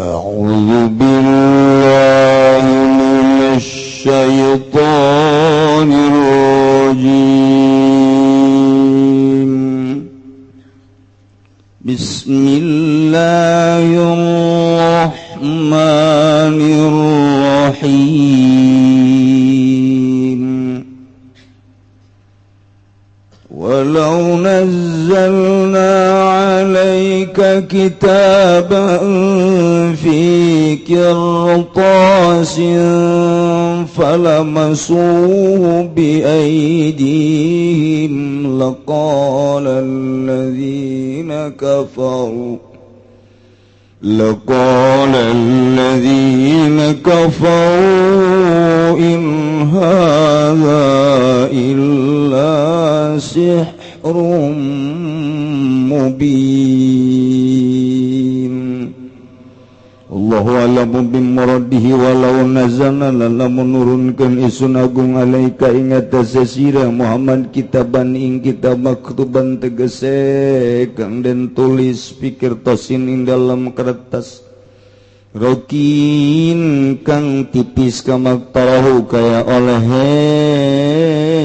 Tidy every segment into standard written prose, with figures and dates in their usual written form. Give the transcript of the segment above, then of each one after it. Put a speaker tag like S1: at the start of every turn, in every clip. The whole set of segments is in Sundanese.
S1: أعوذ بالله من الشيطان الرجيم. بسم الله الرحمن الرحيم. ولو نزلنا عليك كتابا في قرطاس فلمسوه بأيديهم لقال الذين كفروا إن هذا إلا سحر مبين. Allahu a'lamu bimuradihi walau nazana lamun nurunkeun isun agung alaika ing atase sira Muhammad kitaban ing kitab maktuban tegese kang den tulis pikir tosin ing dalam kertas rokin kang tipis kamaktarahu kaya oleh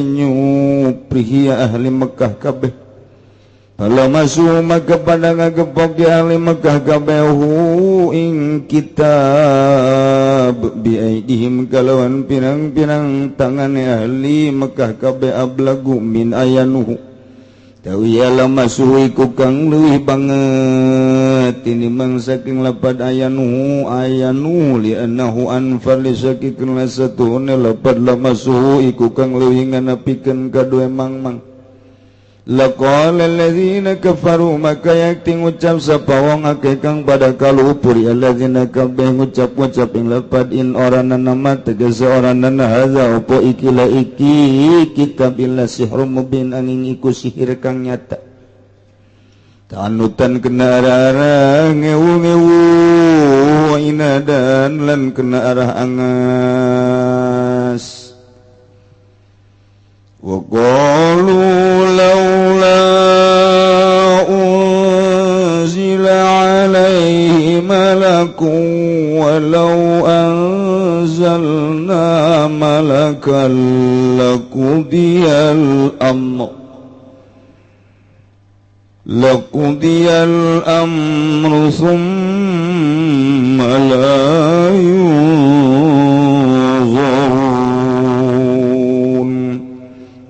S1: nyuprihi ahli Mekah kabeh. Kalau masuk maka pada ngagepok ya ahli Mekah kabehu ing kitab biaidihim kalawan pirang-pirang tangane ahli Mekah kabeh ablagu min ayanuhu tawiya masuh iku kang leuwih banget tinimbang saking lapad ayanuhu ayanu li annahu anfar li saking lasatuhune lapad lamasuhu iku kang leuwih nganapikeun kadue mangmang. Laqala alladzina kafaru maka yakti ngucap sapa wong akeh kang pada kalupur alladzina kabeh ngucap-ngucap ing lapad in ora nama tegese ora nana hadza opo iki la iki kitab illa sihrum mubin angin iku sihir kang nyata. Tanutan kena arah ngewu-ngewu inadan lan kena arah angas. وقالوا لولا أنزل عليه ملك ولو أنزلنا ملكا لقضي الأمر ثم لا ينظرون.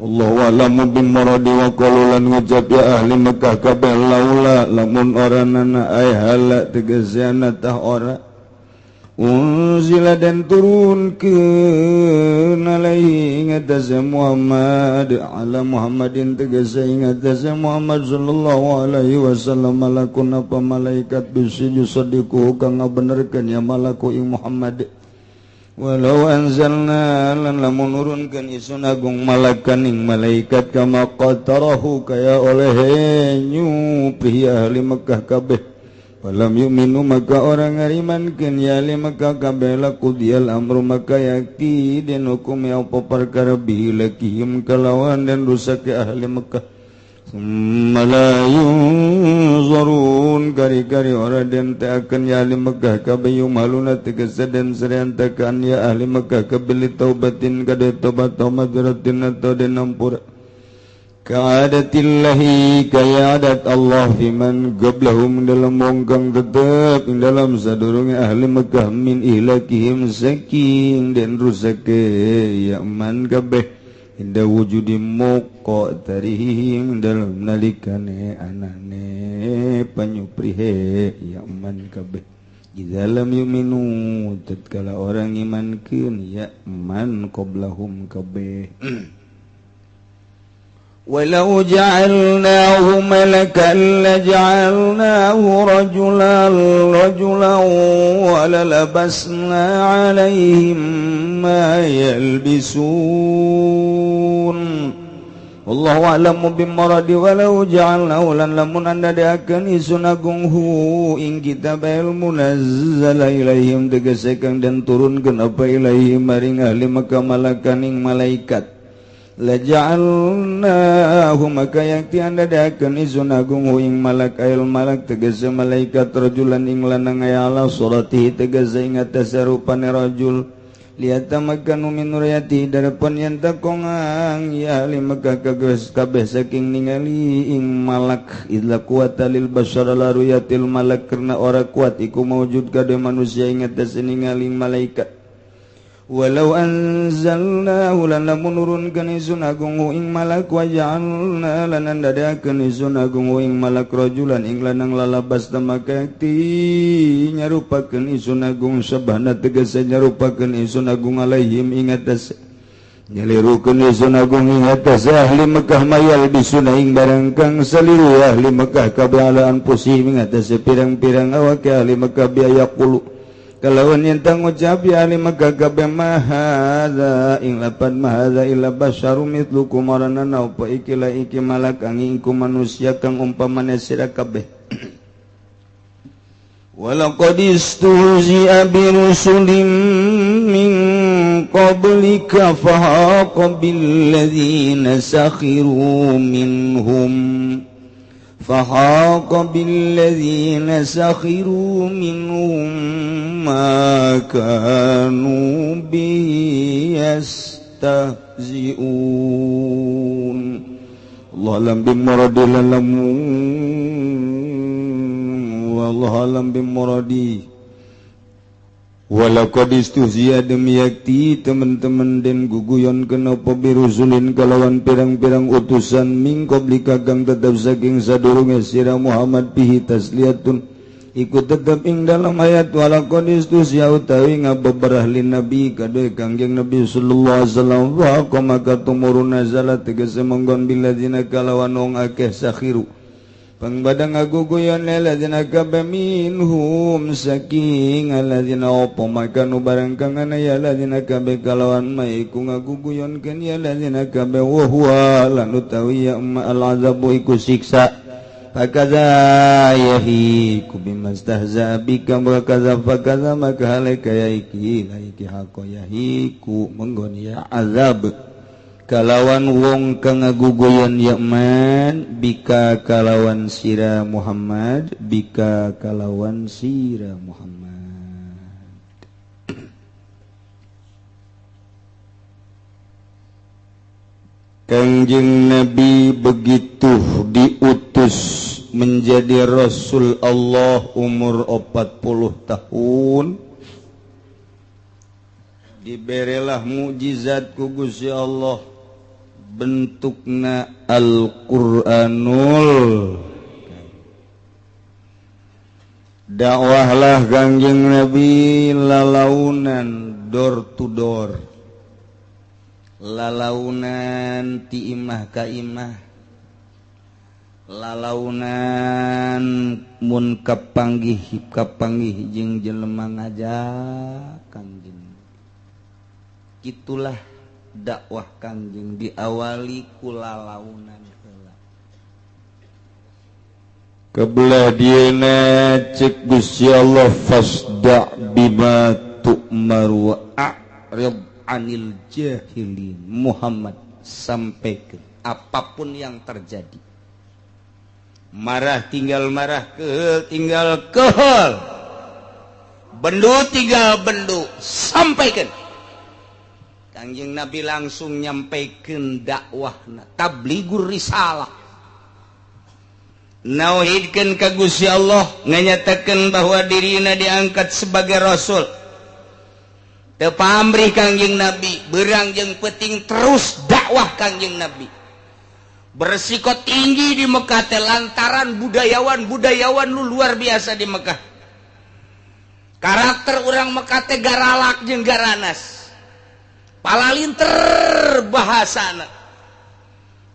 S1: Allahu a'lamu bimuradi wa qalu lan ngucap ya ahli Mekah kabeh laula lamun ora nana ay hala tegeseana tah ora unzila dan turunkeun alaihi ing atase Muhammad ala Muhammadin tegese ing atase Muhammad sallallahu alaihi wasallam malakun apa malaikat bisi yusadiku kang ngabenerkeun ya malaku ing Muhammad. Walau anzalna lan lamun nurunkeun isun agung malakan ing malaikat kama qatarahu kaya oleh nyuprihi ahli Mekah kabeh. Walam yu'minu maka orang ngarimankeun ya ahli Mekah kabeh laqudiyal amru maka yakti den hukum ya apa perkara bihi lakihim kalawan dan rusak ahli Mekah. Summa la yunzarun kari-kari ora den teakan ya ahli Mekah kabeh yumaluna tegese den seriantakan ya ahli Mekah kabeh taubatin kade tobat madratin atau den ampura kaadatillahi kaya adat Allah fiman qablahum dalam wong kang tetep ing dalam sadurunge ahli Mekah min ihlakihim saking den rusake ya man kabeh inda wujudi muqa tarihim dalam nalikane anane panyuprihe ya man kabeh idza lam yu'minu tatkala orang imankeun ya man qablahum kabeh. Walau ja'alnahu malakan laja'alnahu rajulan walalabasna 'alaihim ma yalbisun. Wallahu a'lamu bimuradi walau ja'alnahu lan lamun anda diakeun isun agung hu ing kitab ilmu nazzala ilaihim tegese kang den turunkeun apa ilaihim maring ahli Mekah malakan ing malaikat. La ja'alnahu maka yakti andadakeun izun agung ing malak ayil malak tegese malaikat rajulan ing lanang aya ala suratihi tegese ing atase rupane rajul liyatamakkanu min ru'yati darapun yen takongang ya ahli Mekah kageus kabeh saking ningali ing malak idla quwata lil bashar la ru'yatil malak karena ora kuat iku maujud kade manusia ing atase ningali malaikat. Walau anzalnahu lan lamun nurunkeun izun agung ing malak wa ja'alna lan ndadakeun izun agung ing malak rajulan ing lanang lalabas tamakati nyarupakeun izun agung sabana tegese nyarupakeun izun agung alaihim ing atas nyalirukeun izun agung ing atas ahli Mekah mayal bisuna ing barang kang saliru ahli Mekah kabeh ala anfusihim ing atas pirang-pirang awake ahli Mekah biaya qulu kalawan yen tang ngucap ya ahli Mekah kabeh mahadza ing lapan mahadza illa basyarum mithlukum aranana apa iki la iki malak kang iku manusia kang umpamane sira kabeh. Walaqad istuhzi'a bi rusulin min qablika fahaqa bil ladzina sakhiru minhum فحاق بالذين سخروا منهم ما كانوا به يستهزئون. الله أعلم بمرادي والله أعلم بمرادي. Walaqad istuhzi'a demi yakti teman-teman den guguyon kenapa birusulin kalawan pirang-pirang utusan min qablika kang tetep saking sadurunge sira Muhammad bihi tasliyatun iku tetep ing dalam ayat walaqad istuhzi'a utawi ngabeberah lin nabi kadue Kangjeng Nabi sallallahu alaihi wasallam wa maka tumurun nazala tegese monggon biladzina kalawan wong akeh sakhiru pangbadang ngaguguyon alladzina kabeh minhum saking alladzina opo maka nu barang kang ana ya alladzina kabeh kalawan ma iku ngaguguyonkeun ya alladzina kabeh wa huwa lan utawi ya al azabu iku siksa fakaza yahiku bimastahza bika wa kaza fakaza maka halaka ya iki la iki hako yahiku menggon ya azab kalawan wong kang ngaguguyon ya man bika kalawan sira Muhammad bika kalawan sira Muhammad. Kangjeng Nabi begitu diutus menjadi Rasul Allah umur 40 tahun diberelah mukjizat ku Gusti Allah bentukna Al-Qur'anul. Dakwahlah Kangjeng Nabi lalaunan door to door, lalaunan ti imah ka imah, lalaunan mun kapanggih kapanggih jeung jelema ngajak Kangjeng. Itulah dakwah Kangjeng diawali ku lalaunan heula. Kebelah dieuna cek Gusti Allah fasda bima tu'mar wa a'rid anil jahilin. Muhammad sampaikan apapun yang terjadi. Marah tinggal marah, kehel tinggal kehel, bendu tinggal bendu, sampaikan. Kangjeng Nabi langsung nyampaikan dakwahna, tabligur risalah. Nauhidkeun ka Gusti Allah, nganyatakeun bahwa dirina diangkat sebagai rasul. Teu pamrih Kangjeng Nabi, beurang jeung peuting terus dakwah Kangjeng Nabi. Beresiko tinggi di Mekah teh lantaran budayawan-budayawan lu luar biasa di Mekah. Karakter urang Mekah teh garalak jeung garanas. Palalinter bahasana,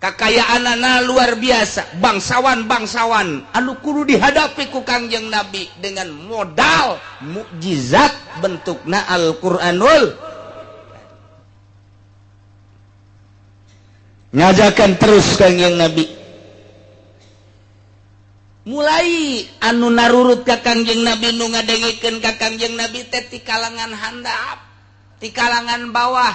S1: kakayaanana luar biasa, bangsawan-bangsawan anu kudu dihadapi ku Kangjeng Nabi dengan modal mukjizat bentukna Al-Qur'anul. Ngajakan terus Kangjeng Nabi. Mulai anu narurut ka Kangjeng Nabi nu ngadengekeun ka Kangjeng Nabi teh ti kalangan handap, ti kalangan bawah,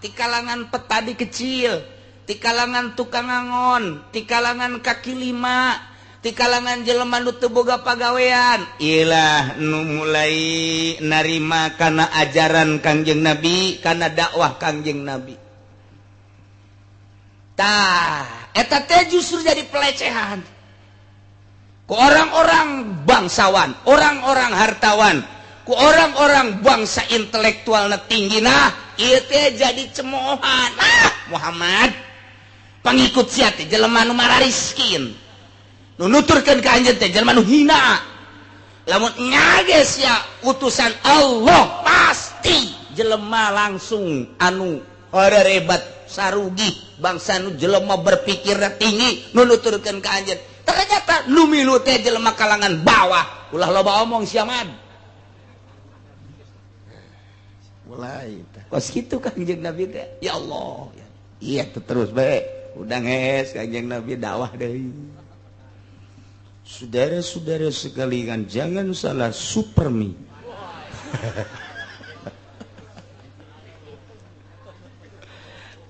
S1: ti kalangan petani kecil,
S2: Ti kalangan tukang angon, ti kalangan kaki lima, ti kalangan jelema nu teu boga pagawean. Ilah nu mulai narima kana ajaran Kangjeng Nabi, kana dakwah Kangjeng Nabi. Tah, eta teh justru jadi pelecehan ku orang-orang bangsawan, orang-orang hartawan, ku orang-orang bangsa intelektual tinggi. Nah, ieu teh jadi cemoohan. Ah, Muhammad pangikut sia teh jelema nu marariskin, nu nuturkeun ka anjeun teh jelema nu hina. Lamun nyages sia utusan Allah, pasti jelema langsung anu hebat sarugi bangsa nu jelema berpikir tinggi nu nuturkeun ka anjeun. Ternyata nu milu teh jelema kalangan bawah. Ulah loba omong sia mad. Mulai kos kitu Kangjeng Nabi teh. Ya Allah. Iya terus bae. Udah ngees Kangjeng Nabi dakwah deui.
S1: Saudara-saudara sekalian, jangan salah supermi.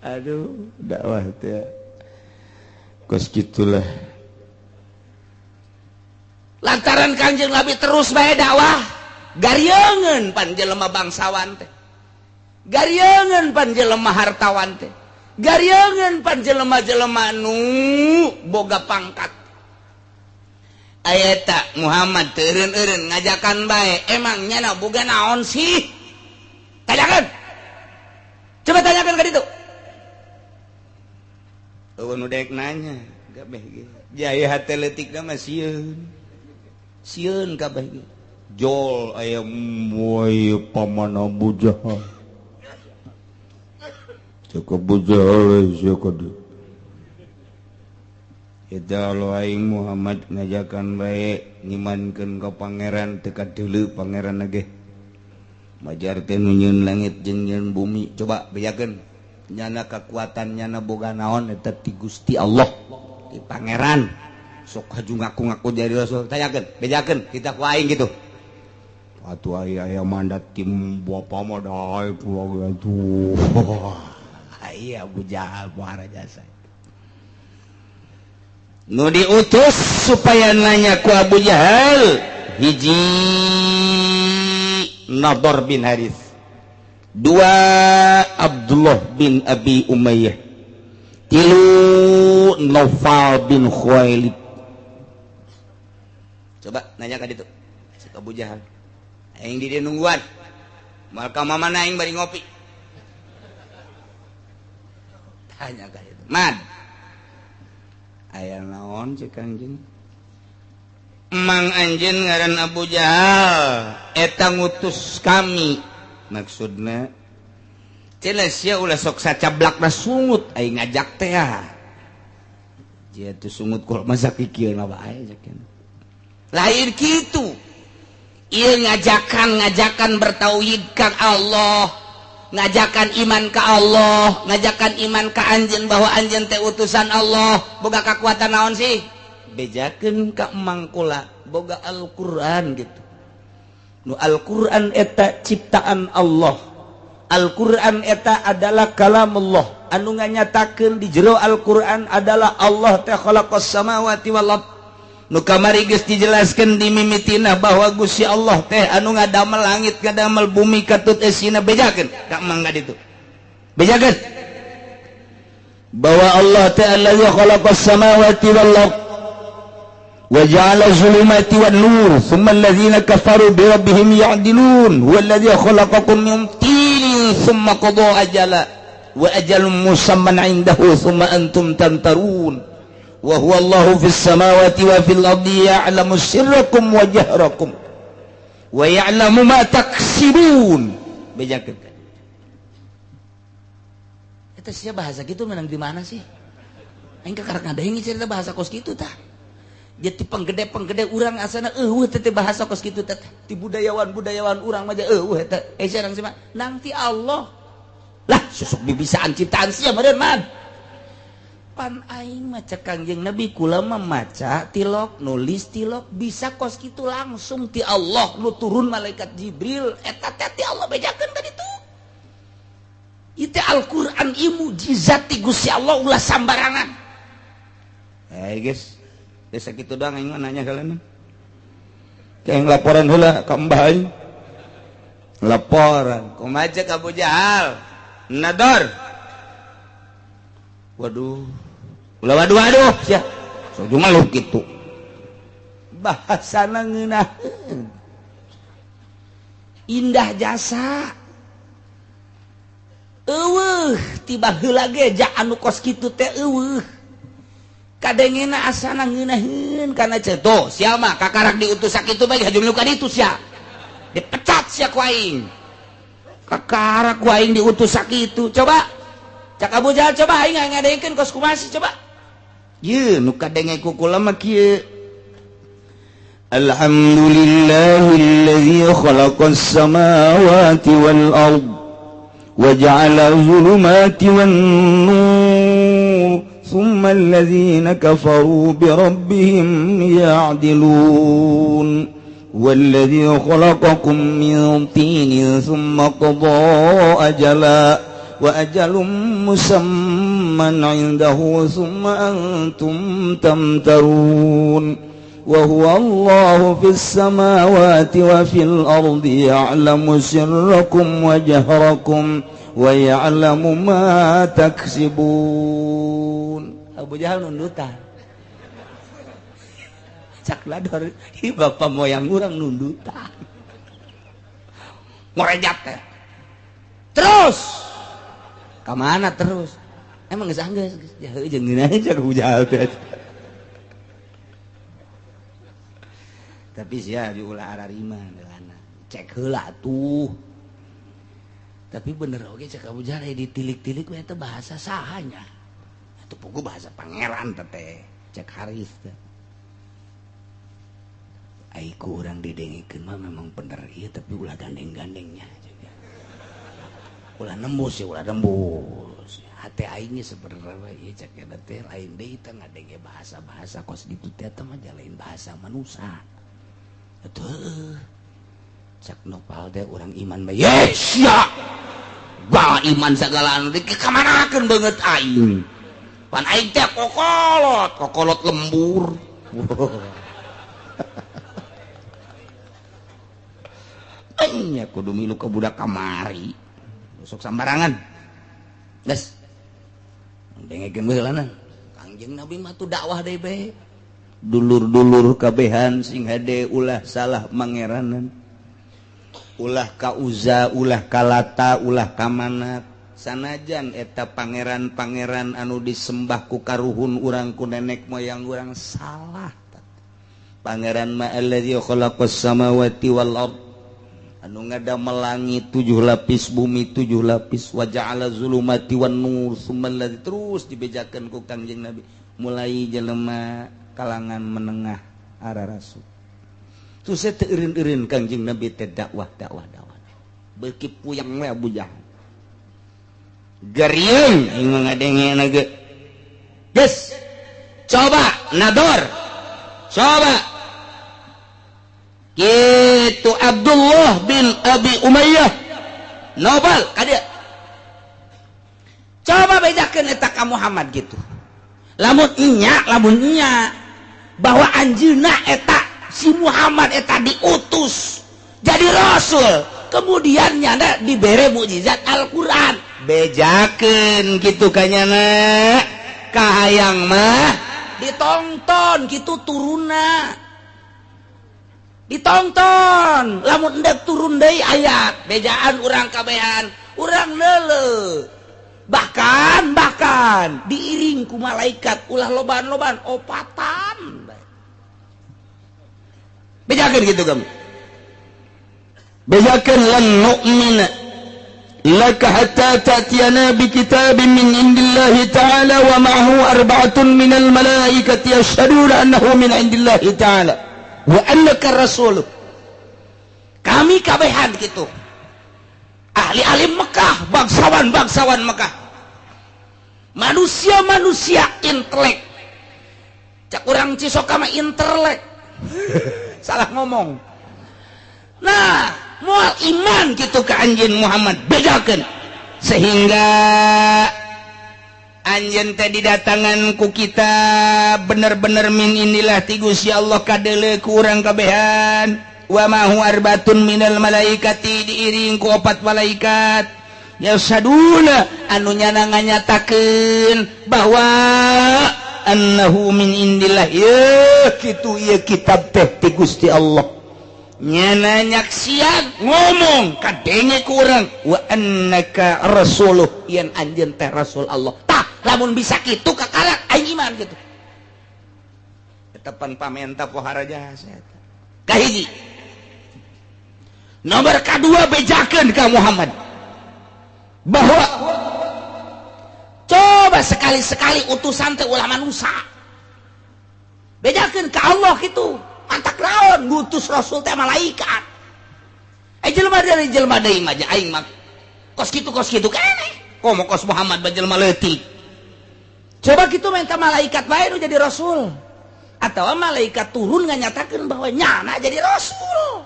S1: Aduh, dakwah teh. Kos gitulah.
S2: Lantaran Kangjeng Nabi terus bae dakwah, garieungeun pan jelema bangsawan teh. Garieungeun pan jelema hartawan teh. Garieungeun pan jelema-jelema nu boga pangkat. Ayeta Muhammad teu eureun-eureun ngajakan bae, emang nyana boga naon sih? Tanyakeun. Coba tanyakeun ka ditu.
S1: Eueun nu daek nanya, kabeh ge. Jaya hate leutikna mah sieun. Sieun kabeh ge. Jol aya moy paman Abu Jahal. Cek Abu Jahal sia kudu. Eta lo aing Muhammad ngajakan bae ngimankeun ka pangeran teu kadeuleu pangeran ge. Majar teh nu nyieun langit jeung nyieun bumi. Coba bejakeun nyana kekuatan nyana boga naon eta ti Gusti Allah, ti pangeran. Sok haju ngaku-ngaku jadi rasul, tanyakeun, bejakeun kita ku aing gitu. Atuh aya mandat tim bapa mah daek kula atuh.
S2: Iya Abu Jahal muara jasa. Nu diutus supaya nanya ku Abu Jahal, hiji Nadhr bin Harith, dua Abdullah bin Abi Umayyah, tilu Naufal bin Khuwailid. Coba nanya ka ditu si Abu Jahal, aing di dieu nungguan, moal ka mamana aing bari ngopi. Tanya ka ditu, "Mad, aya naon cek anjeun?" Mang anjeun ngaran Abu Jahal eta ngutus kami. Maksudna cenah sia ulah sok sacablakna sungut aing ngajak teh ah. Jia tuh sungut kok masa kikieuna bae cek. Lain kitu. Ieu ngajakan bertauhid ka Allah, ngajakan iman ka Allah, ngajakan iman ka anjeun bahwa anjeun teh utusan Allah. Boga kakuatan naon sih? Bejakeun ka emang kula boga Al-Qur'an gitu. Nu Al-Qur'an eta ciptaan Allah. Al-Qur'an eta adalah kalamullah. Anu nganyatakeun di jero Al-Qur'an adalah Allah teh khalaqas samawati wal ard. Nu kamari geus dijelaskeun di mimitina bahwa Gusti Allah teh anu ngadamel langit ngadamel bumi katut esina. Bejakeun ka emang ka ditu. Bejakeun
S1: bahwa Allah teh allazi khalaqas samawati wal ard wa ja'ala zulumati wan nur thumma allazina kafaru bi rabbihim ya'dilun huwa allazi khalaqakum min tinin thumma qada ajala wa ajalun musamman 'indahu thumma antum tamtarun wa huwa Allahu fis samawati wa fil ardi ya'lamu sirrakum wa jahrakum wa ya'lamu ma taksibun.
S2: Bejakeun eta sia bahasa kitu menang di mana sih? Aing kakarek ngadenge cerita bahasa kos kitu tah. Jadi penggede-penggede urang asana eueuh teh bahasa kos kitu teh. Ti budayawan-budayawan urang mah eueuh eta. Eh sareng sih mah nang ti Allah. Lah susuk bibisaan ciptaan sia meureun man. Pan aing maca Kangjeng Nabi kula mah maca tilok nulis tilok bisa kos kitu langsung ti Allah nu turun malaikat Jibril eta teh ti Allah bejakeun ka ditu. Itu Al-Qur'an ieu mukjizat ti Gusti Allah ulah sambarangan. Guys, desa kitu doang aing mah nanya kalian. Kayak laporan heula ka Mbah aing. Laporan, kumaha cek Abu Jahal? Nador. Waduh. Ulah waduh-waduh sia. So ngeluh kitu. Bahasana ngeunaheun. Indah jasa. Eueuh tiba heula ge ja anu kos kitu teh eueuh. Kadengena asana ngeunaheun kana ceto sia mah kakarak diutus sakitu bae hajum nu ka ditu sia. Dipecat sia ku aing. Kakarak ku aing diutus sakitu. Coba cak Abu Jahal coba aing ngadengkeun kos kumaha coba. Ye nu kadenge ku kula mah kieu.
S1: Alhamdulillahillazi khalaqas samawati wal ard وجعل الظلمات والنور ثم الذين كفروا بربهم يعدلون والذي خلقكم من طين ثم قضى أجلا وأجل مسمى عنده ثم أنتم تمترون وهو الله في السماوات وفي الأرض يعلم سركم وجهركم ويعلم ما تكسبون.
S2: Abu Jahal nundutan. Cak lador, ih bapak moyang urang nundutan. Ngorejat teh. Terus. Ka mana terus? Emang geus anggeus, geus jeung ngeunah cak Abu Jahal teh. Tapi sia diulah ararima geulana. Cek heula tuh. Tapi bener oge cek Abu Jahal ditilik-tilik we eta bahasa sahanya. Atuh pugu bahasa pangeran teh cek Haris teh. Ai ku urang didengikeun mah memang bener ieu tapi ulah gandeng-gandengnya juga. Ulah nembus ya ulah nembus. Hate aingnya sebenarnya ieu cek eta teh lain deui teh ngadenge bahasa-bahasa kos ditu teh eta mah lain bahasa manusia. Atuh cak nopal teh urang iman mah yes ya. Bah iman segala anu dikamanakeun beungeut aing. Pan aing teh kokolot, kokolot lembur. Aing nya kudu milu ka budak kamari. Sok sambarangan. Geus. Dengekeun heulana. Kangjeng Nabi mah tuh dakwah deui bae.
S1: Dulur-dulur kabehan sing hade ulah salah mangeranan. Ulah ka Uza, ulah ka Lata, ulah ka Manat. Sanajan eta pangeran-pangeran anu disembah ku karuhun urang ku nenek moyang urang salah. Pangeran ma allazi khalaqas samawati wal ard. Anu ngadamel langit 7 lapis, bumi 7 lapis, wa ja'ala zulumati wan nur summa allazi terus dibejakeun ku Kangjeng Nabi mulai jelema kalangan menengah arah rasul. Terus saya teureun-eureun Kangjeng Nabi teh dakwah dakwah dakwah. Beuki puyeng we Abu Jahal. Geriung aing mah ngadengena ge.
S2: Geus. Coba nador. Coba. Kitu Abdullah bin Abi Umayyah. Nobel ka dieu. Coba bejakeun eta ka Muhammad gitu. Lamun nya bahwa anjeunna eta si Muhammad eta diutus jadi rasul, kemudian nyana dibere mukjizat Al-Qur'an.
S1: Bejakeun kitu ka nyana kahayang mah
S2: ditonton kitu turunna. Ditonton lamun endek turun deui ayat bejaan urang kabehan urang leuleuh. Bahkan diiring ku malaikat ulah loban-loban opatan.
S1: Bejakeun kitu kamu. Bejakeun lan nu'mina laka hatta ta'tiyana bi kitabin min indillahi ta'ala wa ma'ahu arba'atun minal malaikati yashhaduna annahu min indillahi ta'ala wa annaka rasul.
S2: Kami kabehan gitu. Ahli-ahli Mekah, bangsawan-bangsawan Mekah, manusia-manusia intelek. Cak urang Cisoka mah intelek. Salah ngomong. Nah, mual iman gitu ke anjeun Muhammad, bedakeun. Sehingga anjeun teh didatangan ku kita bener-bener min inilah ti Gusti Allah kadeuleu ku urang kabehan. Wa ma hu arbatun minal malaikati diiring ku opat malaikat yasaduna anu nyana nganyatakeun bahwa annahu min indillah ye kitu ieu kitab teh ti Gusti Allah. Nyana nyaksian ngomong kadenge ku urang wa annaka rasuluh yen anjeun teh rasul Allah. Tah lamun bisa kitu kakarak aing iman kitu. Eta pan pamenta pohara jasa eta. Kahiji. Nomor kedua bejakeun ka Muhammad bahwa coba sekali-sekali utusan teh ulah manusia. Bejakeun ka Allah kitu. Mantak naon ngutus rasul teh malaikat. Jelema dari jelema deui mah aing mah kos kitu keneh. Komo kos Muhammad mah jelema leutik. Coba kitu minta malaikat bae nu jadi rasul. Atau malaikat turun nganyatakeun bahwa nyana jadi rasul.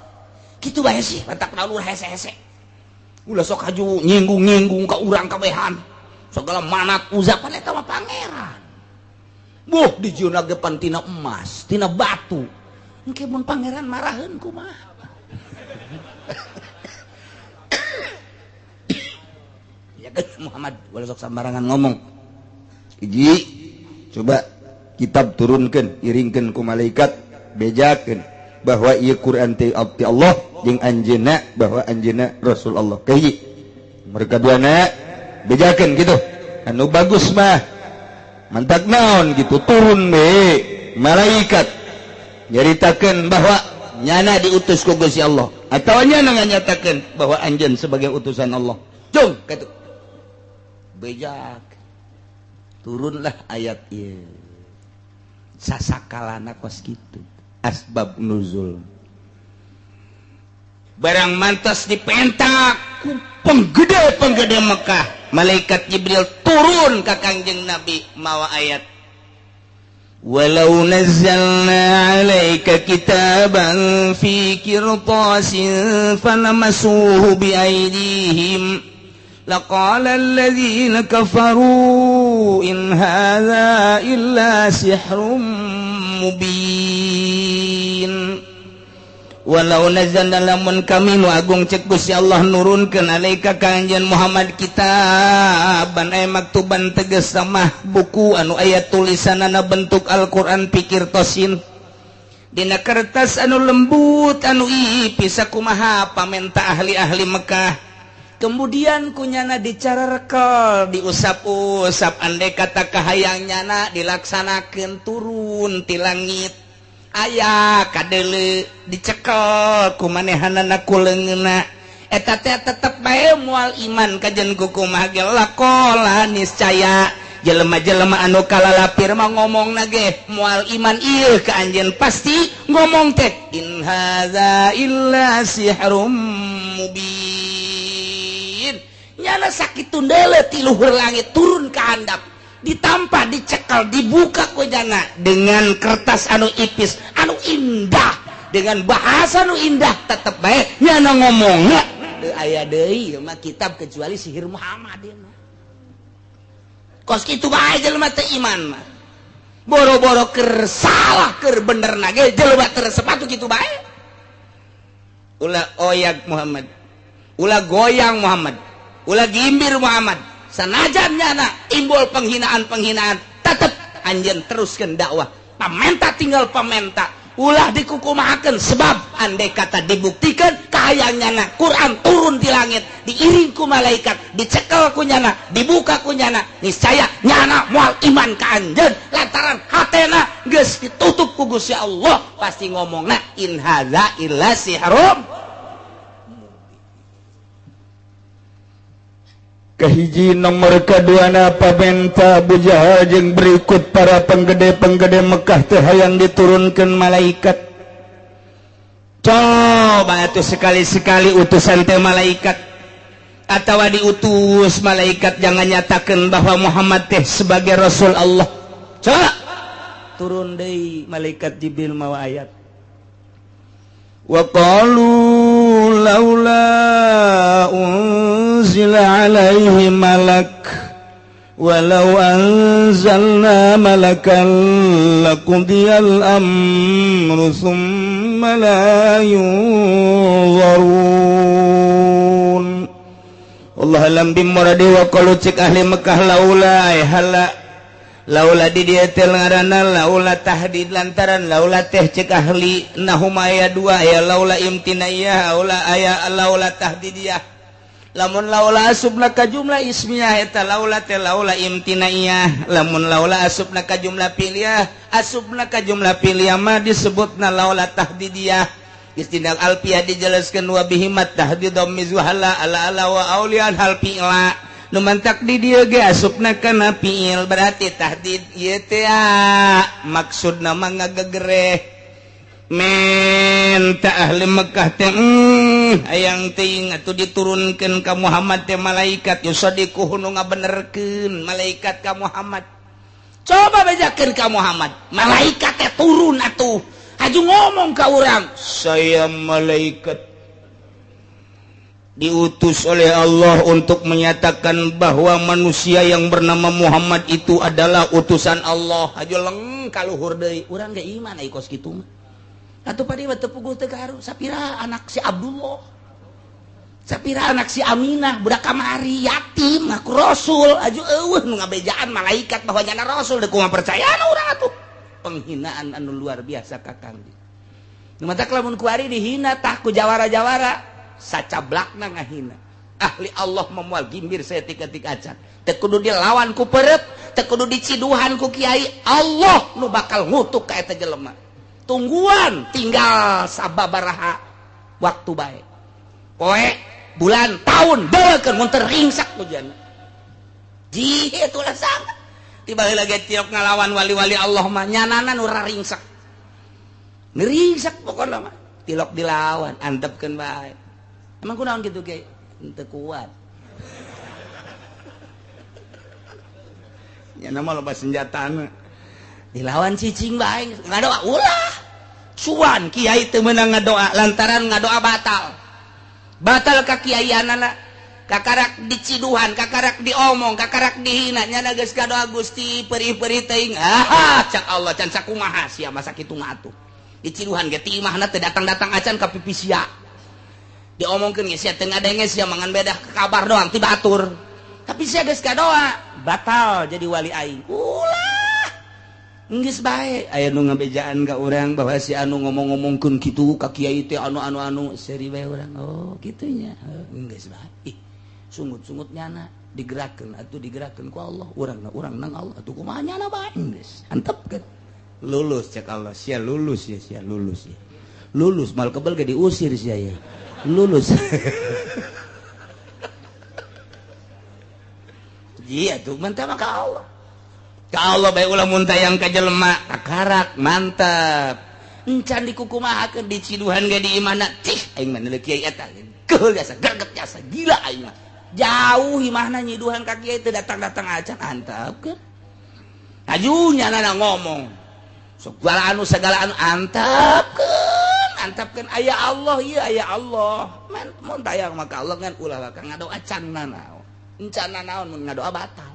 S2: Kitu bae sih mantak naon hese-hese. Ulah sok haju nyinggung-nyinggung ka urang kabehan. Segala manat uzapan eta mah pangeran. Buh dijieunna ge pan tina emas, tina batu. Engke mun pangeran maraheun kumaha? Ya kan Muhammad ulah sok sambarangan ngomong. Hiji, coba kitab turunkeun, iringkeun ku malaikat, bejakeun bahwa ieu Quran teh abdi Allah jeung anjeunna bahwa anjeunna Rasul Allah. Kahiji. Mereka duana bejakeun gitu. Anu bagus mah mantak naon gitu turun be malaikat nyaritakeun bahwa nyana diutus ku Gusti Allah atau nyana nganyatakeun bahwa anjeun sebagai utusan Allah. Jung kitu. Bejak. Turunlah ayat ieu. Sasakalana kos kitu. Asbab nuzul. Barang mantas dipentak ku penggede-penggede Mekah, malaikat Jibril turun ka Kangjeng Nabi mawa ayat. Walau nazzalna 'alaika kitaban fi qirtasin falamasuhu biaydihim laqala alladzina kafaru in hadza illa sihrun mubin. Walau nazzalna lamun kami nu agung cek Gusti Allah nurunkeun alaika ka anjeun Muhammad kitaban ay maktuban tegas mah buku anu aya tulisanana bentuk Al-Qur'an pikir tosin dina kertas anu lembut anu ipis sakumaha pamenta ahli-ahli Mekah. Kemudian kunyana dicarekel diusap-usap andai kata kahayang nyana dilaksanakeun turun ti langit. Aya kadeuleu dicekel ku manehanana ku leungeunna eta teh tetep bae moal iman kajen kukumaha ge laqala niscaya jelema-jelema anu kalalapir mah ngomongna ge moal iman ieu ka anjeun pasti ngomong teh in hadza illa sihrum mubin. Nyana sakitu deuleu ti luhur langit turun ka handap ditampa dicekel dibuka ku jana dengan kertas anu ipis anu indah dengan bahasa anu indah tetep bae nyana ngomongna teu aya deui ieu mah kitab kecuali sihir Muhammad ieu mah. Kos kitu bae jelema teu iman mah boro-boro keur salah keur bener na ge jelema teu resep atuh kitu bae. Ulah oyag Muhammad, ulah goyang Muhammad, ulah gimbir Muhammad. Sanajan nyana imbul penghinaan-penghinaan tetep anjeun teruskeun dakwah. Pamenta tinggal pamenta, ulah dikukumahakeun sebab andai kata dibuktikan kahayang nyana Quran turun di langit diiring ku malaikat dicekel ku nyana dibuka ku nyana niscaya nyana moal iman ka anjeun lantaran hatena geus ditutup ku Gusti Allah pasti ngomongna in hadza illa sihrum.
S1: Kahiji nomor kaduana pamenta Abu Jahal jeung berikut para penggede-penggede Mekah teh hayang diturunkeun malaikat.
S2: Coba atuh sekali-sekali utusan teh malaikat atawa diutus malaikat jangan nyatakeun bahwa Muhammad teh sebagai rasul Allah. Coba turun deui malaikat Jibril mawa ayat.
S1: Wa qalu laula unzila unzila alaihi malak walau anzalna malakan laqudiyal amru thumma la yunzarun. Allah alam bimuradi wa qalu cik ahli Mekah laula hala laula di dieu teh ngaranna laula tahdid lantaran laula teh cek ahli nahum aya dua aya laula imtinaiyah laula aya laula tahdidiyah. Lamun laula asubna ka jumlah ismiyah eta laula teh laula imtinaiyah, lamun laula asubna ka jumlah piliyah, asubna ka jumlah piliyah mah disebutna laula tahdidiyah. Istindak alfiyah dijelaskeun wa bihimat tahdidum mizwahala ala ala wa aulian hal fi'la. Nu mantak di dieu ge asupna kana fi'il berarti tahdid ieu teh maksudna mah ngagegereh menta ahli Mekah teh hayang teuing atuh diturunkeun ka Muhammad teh malaikat yusadiquhu nu ngabenerkeun malaikat ka Muhammad. Coba bejakeun ka Muhammad, malaikat teh turun atuh haju ngomong ka urang, saya malaikat diutus oleh Allah untuk menyatakan bahwa manusia yang bernama Muhammad itu adalah utusan Allah. Haju leng kaluhur deui, urang ge iman ai kos kitu mah. Atuh padi mah teu puguh teu kaharu, sapira anak si Abdullah, sapira anak si Aminah, budak kamari yatim ngaku rasul, aju eueuh nu ngabejaan malaikat bahwa nyana rasul deui kumaha percayana urang atuh. Penghinaan anu luar biasa ka Kangjeng. Nu matak lamun kuari dihina tah ku jawara-jawara sacablakna ngahina. Ahli Allah memual gimbir saetik-etik acan. Teu kudu dilawan ku perep, teu kudu diciduhan ku kiai, Allah nu bakal ngutuk ka eta jelema. Tungguan tinggal sababaraha waktu bae. Poe, bulan, tahun beukeun mun teu ringsak hujan. Ji itulah sangat. Tiba heula ge tiok ngalawan wali-wali Allah mah nyanana nu ringsak. Ngringsak pokona mah tilok dilawan, antepkeun bae. Emang kunaon gitu ge? Henteu kuat. Nyana mah loba senjatana. Dilawan cicing bae, ngadoa ulah. Cuan kiai teu meunang ngadoa lantaran ngadoa batal. Batal ka kiaianana. Kakarak diciduhan, kakarak diomong, kakarak dihina, nyana geus kadoa Gusti perih-perih teuing. Ah, cak Allah can sakumaha sia masa kitu mah atuh. Diciduhan ge ti imahna teu datang-datang acan ka pipi sia. Diomongkeun ge sia teu ngadenge sia mangan bedah kabar doang ti batur. Tapi sia geus kadoa, batal jadi wali aing. Ulah. Geus bae aya nu ngabejaan ka urang bahwa si anu ngomong-ngomongkeun kitu ka kiai teh anu-anu-anu seuri bae urang. Oh, kitu nya. Geus bae. Ih, sungut-sungut nyana digerakkeun atuh digerakkeun ku Allah, urangna urang nang Allah atuh kumaha nyana bae geus. Antepkeun. Lulus cek Allah, sia lulus ya, sia lulus ya. Lulus mal kebel ge diusir sia ya. Lulus. Iya tuh mantap ka Allah. Ka Allah bae ulah mun tayang ka jelema kakarak mantap. Encan dikukumahakeun diciduhan ge di imahna cih aing mah neuleuh kiai eta. Geul jasa greget jasa gila aing mah. Jauh imahna nyiduhan ka kiai teu datang-datang acan antapkeun. Aju nyanana ngomong. Segala anu antapkeun, antapkeun aya Allah ieu aya Allah. Mun tayang mah ka Allah ngan ulah ka ngadoa can nanaon. Encan nanaon mun ngadoa batal.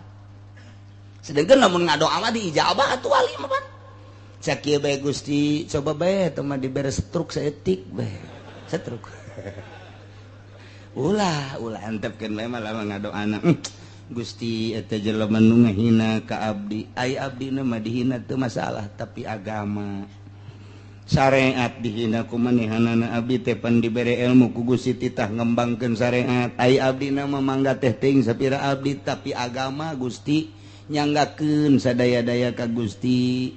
S1: Sedangkan lamun ngadoa mah diijabah atuh wali mah pan. Cak ieu bae Gusti, coba bae teh mah dibere struk saeutik bae. Struk. Ulah, ulah antepkeun bae mah lamun ngadoana. Gusti eta jelema nu ngahina ka abdi. Ai abdina mah dihina teu masalah, tapi agama syariat dihina ku manehanana abdi teh pan dibere ilmu ku Gusti titah ngembangkeun syariat. Ai abdina mah mangga teh teuing sapira abdi, tapi agama Gusti nyanggakeun sadaya-daya ka Gusti.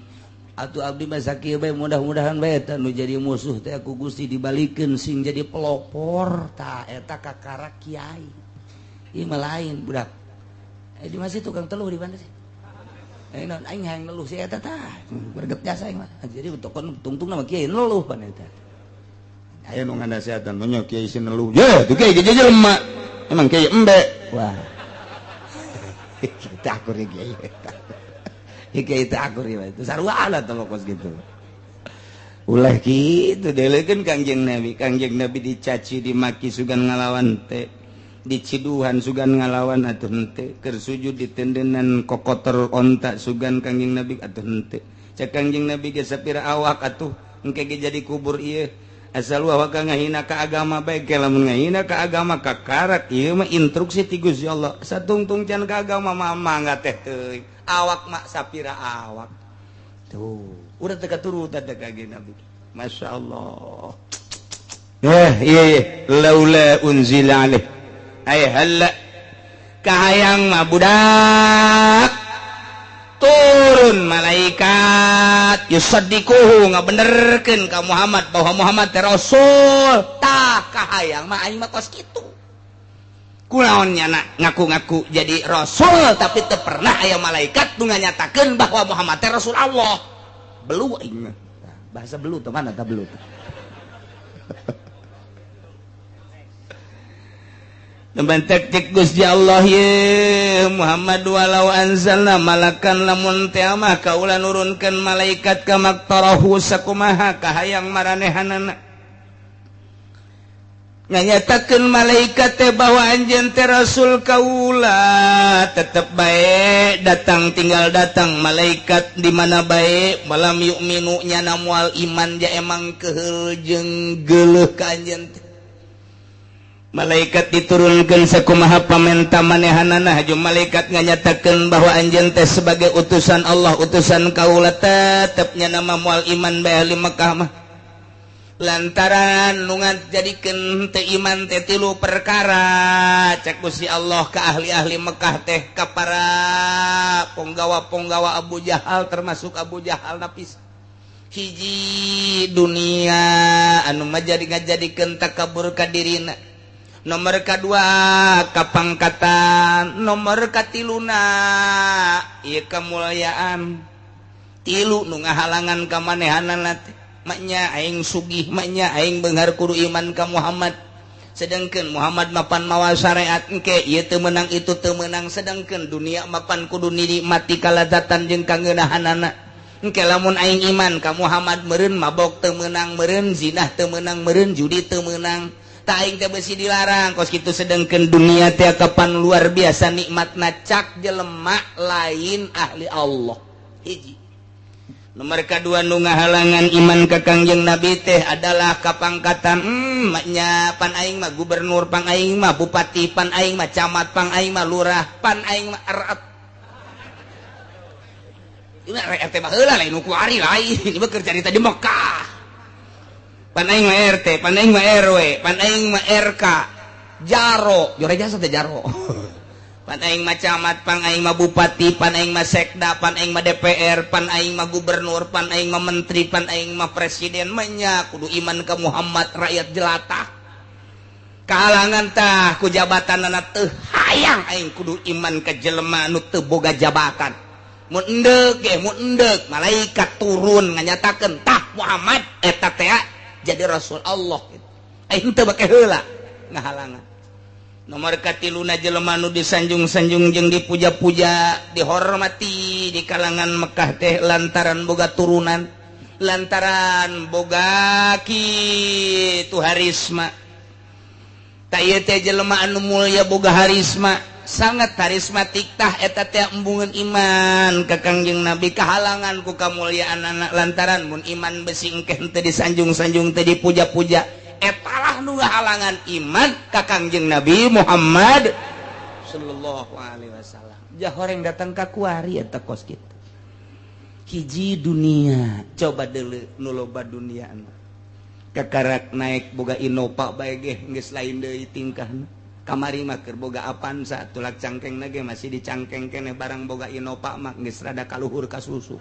S1: Atuh abdi mah sakieu bae mudah-mudahan bae eta nu jadi musuh teh ku Gusti dibalikeun sing jadi pelopor tah eta kakara kiai. Ieu mah lain budak. Di masih tukang teluh di mana sih? Non aing hayang neluh si eta tah. Greget jasa aing mah. Jadi tokon tungtung nama kiai neluh pan eta. Aya nu nganasehatan nya kiai si neluh. Ye, tuh kiai ge jelema. Emang kiai embe. Wah. Kita akur kiai eta. Kiai teh akur ieu itu sarua atuh kos kitu. Ulah kitu delekeun Kangjeng Nabi. Kangjeng Nabi dicaci dimaki sugan ngalawan teh.
S2: Diciduhan sugan ngalawan atuh henteu, keur sujud ditendenan kokotor onta sugan Kangjeng Nabi atuh henteu. Cek Kangjeng Nabi ge sapira awak atuh engke ge jadi kubur ieu. Asal awak ngahina ka agama bae ke lamun ngahina ka agama kakarak ieu mah instruksi ti Gusti Allah. Satungtung can ka agama mah mangga teh teuing. Awak mak sapira awak. Tuh, udah teu katurutan teh Kangjeng Nabi. Masya Allah. Iya laula unzila alaih. Ay halla kahayang mah budak turun malaikat yusaddiquhu ngabenerkeun ka Muhammad bahwa Muhammad teh rasul. Tah kahayang mah aing mah kos kitu. Kunaon nyana ngaku-ngaku jadi rasul tapi teu pernah aya malaikat nu nganyatakeun bahwa Muhammad teh rasul Allah. Belu aing mah. Bahasa belu teh mana tah belu teh. Bentek cek Gusti Allah ye Muhammad walau anzalna malakan lamun teh mah kaula nurunkeun malaikat ka maktarahu sakumaha kahayang maranehanana nganyatakeun malaikat teh bahwa anjeun teh rasul kaula tetep bae datang tinggal datang malaikat di mana bae malam yu'minu nyana moal iman ja emang keheul jeung geuleuh ka anjeun teh. Malaikat diturunkan sakumaha pamenta manehanana haju malaikat nganyatakeun bahwa anjeun teh sebagai utusan Allah utusan kaula tetep nya nama moal iman bae ahli Mekah mah lantaran nu ngajadikeun teu iman teh tilu perkara cek Gusti Allah ka ahli-ahli Mekah teh ka para ponggawa-ponggawa Abu Jahal termasuk Abu Jahal napis hiji dunia anu majadi ngajadikeun takabur ka dirina. Nomor kedua kapangkatan, nomor katiluna ieu kemuliaan. Tilu nu ngahalangan ka manehanana teh maknya aing sugih, maknya aing beunghar kudu iman ka Muhammad. Sedangkan Muhammad mapan mawa syariat engke ieu teu meunang itu teu meunang, sedangkan dunia mapan kudu nikmati kalazatan jeung kangeunahanana. Engke lamun aing iman ka Muhammad meureun mabok teu meunang, meureun zinah teu meunang, meureun judi teu meunang. Aing teh besi dilarang kos kitu, sedangkan dunia teh kapan luar biasa nikmatna cak jelema lain ahli Allah. Hiji. Nomor kadua nu ngahalangan iman ka Kangjeng Nabi teh adalah kapangkatan. Maknya pan aing mah gubernur, pan aing mah bupati, pan aing mah camat, pan aing mah lurah, pan aing mah RT. Ini RT mah heula lain nu kuari lain, ieu mah keur carita di Mekah. Pan aing mah RT, pan aing mah RW, pan aing mah RK, jaro, jore jasa teh jaro. Pan aing mah camat, pan aing mah bupati, pan aing mah sekda, pan aing mah DPR, pan aing mah gubernur, pan aing mah menteri, pan aing mah presiden, menya kudu iman ka Muhammad rakyat jelata. Kahalangan tah ku jabatanana teu hayang aing kudu iman ka jelema anu teu boga jabatan. Mun endek ge mun endek malaikat turun nganyatakeun tah Muhammad eta teh jadi Rasul Allah. Aing teu bake heula ngahalangan. Nomor katiluna jelema nu disanjung-sanjung jeung dipuja-puja, dihormati di kalangan Mekah teh lantaran boga turunan, lantaran boga kitu harisma. Ta ieu teh jelema anu mulya boga harisma, sangat harismatik tah eta teh embungeun iman ka Kangjeng Nabi kahalangan ku kamulyaan anak lantaran mun iman besi engke teu disanjung-sanjung teu dipuja-puja etalah nu ngahalangan iman ka Kangjeng Nabi Muhammad sallallahu alaihi wasallam. Jahoreng datang ka kuari eta kos kitu. Hiji dunia coba deuleu nu loba duniana. Kakarak naik boga Innova bae ge geus lain deui tingkahna. Kamari mah keur boga Avanza tulak cangkeng ge masih dicangkeng keneh, barang boga Innova mah geus rada kaluhur ka susu.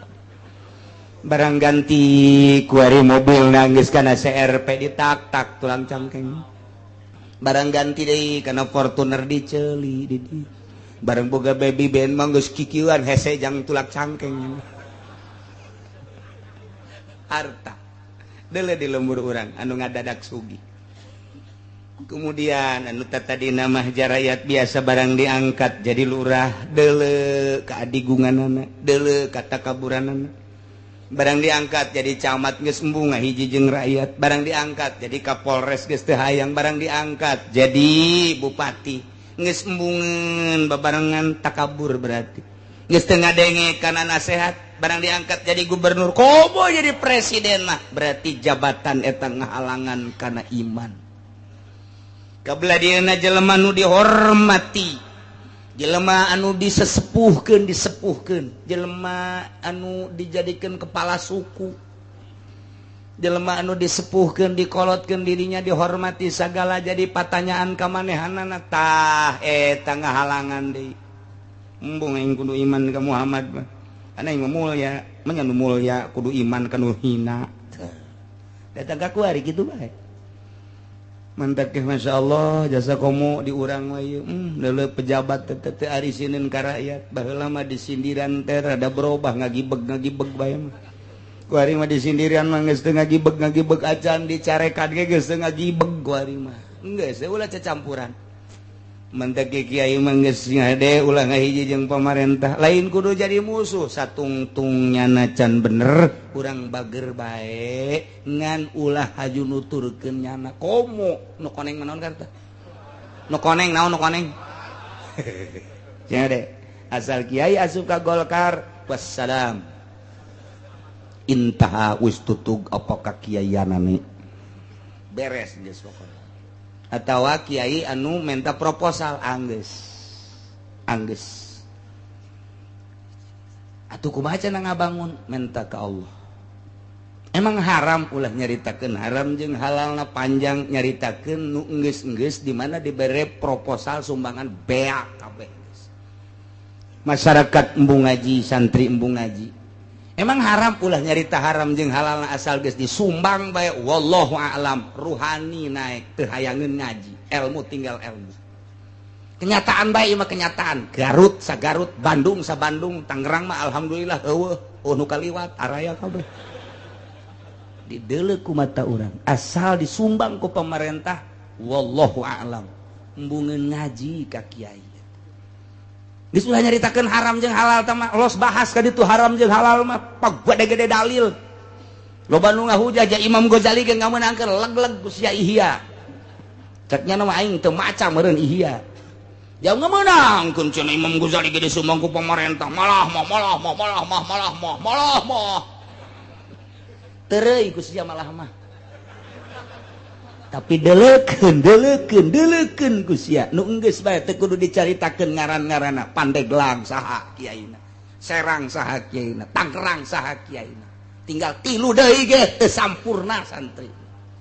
S2: Barang ganti kuari mobil geus kana CRP ditak-tak tulang cangkeng. Barang ganti deui kana Fortuner diceuli di dieu. Barang boga baby band mah geus kikieuan hese jang tulak cangkeng. Harta deuleu di lembur urang anu ngadadak sugih. Kemudian anu tadi nama jarayat biasa barang diangkat jadi lurah deuleu ka adigunganana, deuleu ka takaburanana. Barang diangkat jadi camat geus embung ngahiji jeung rakyat, barang diangkat jadi Kapolres geus teu hayang, barang diangkat jadi bupati geus embungeun babarengan takabur berarti. Geus teu ngadenge kana nasehat, barang diangkat jadi gubernur komo jadi presiden mah berarti jabatan eta ngahalangan kana iman. Kabelah dieuna jelema nu dihormati, jelema anu disesepuhkeun disepuhkeun, jelema anu dijadikeun kepala suku, jelema anu disepuhkeun dikolotkeun dirinya dihormati sagala jadi patanyaan ka manehanana tah eta ngahalangan deui. Embung aing kudu iman ka Muhammad mah. Ana aing mulya, manya nu mulya kudu iman ka nu hina. Datang ka kuari kitu bae. Mantak ke Masya Allah jasa komo diurang wae leuleuh pejabat teh teu arisinin ka rakyat baheula mah disindiran teh rada berubah ngagibeg-ngagibeg bae mah kuari mah disindiran mah geus teu ngagibeg-ngagibeg acan dicarekan ge geus teu ngagibeg kuari mah geus ulah cacampuran. Mantak ke kiai mah geus ngade ulah ngahiji jeung pamarentah lain kudu jadi musuh satungtung nyana can bener urang bager bae ngan ulah haju nuturkeun nyana komo nu koneng mah naon karta nu koneng naon nu koneng cenah asal kiai asup ka Golkar wassalam intaha wis tutug apa ka kiaianane beres geus pokona. Atawa kiai anu minta proposal anggeus anggeus atuh kumaha cenah ngabangun minta ka Allah. Emang haram ulah nyaritakeun haram jeung halalna panjang nyaritakeun nu enggeus-enggeus di mana dibere proposal sumbangan beak kabeh geus. Masyarakat embung ngaji, santri embung ngaji. Emang haram ulah nyarita haram jeung halalna asal geus disumbang bae wallahu a'lam ruhani naik teu hayangeun ngaji, ilmu tinggal ilmu. Kenyataan bae mah kenyataan. Garut sagarut, Bandung sabandung, Tangerang mah alhamdulillah eueuh nu kaliwat araya kabeh. Dideuleu ku mata urang asal disumbang ku pemerintah wallahu a'lam embungeun ngaji ka kiai. Geus ulah nyaritakeun haram jeung halal tah mah los bahas ka ditu haram jeung halal mah pagede-gede dalil. Loba nu ngahujah ja Imam Ghazali ge ngameunangkeun leg-leg ku sia Ihya. Cek nya mah aing teu maca meureun Ihya. Jauh ngameunangkeun cenah Imam Ghazali ge disumbang ku pamarentah malah mah malah mah malah mah malah mah malah mah. Tereuy ku sia malah mah. Tapi deleukeun deleukeun deleukeun ku sia nu enggeus bae teu kudu dicaritakeun ngaran-ngaranna Pandeglang saha kiaina, Serang saha kiaina, Tangerang saha kiaina, tinggal tilu deui ge teu sampurna santri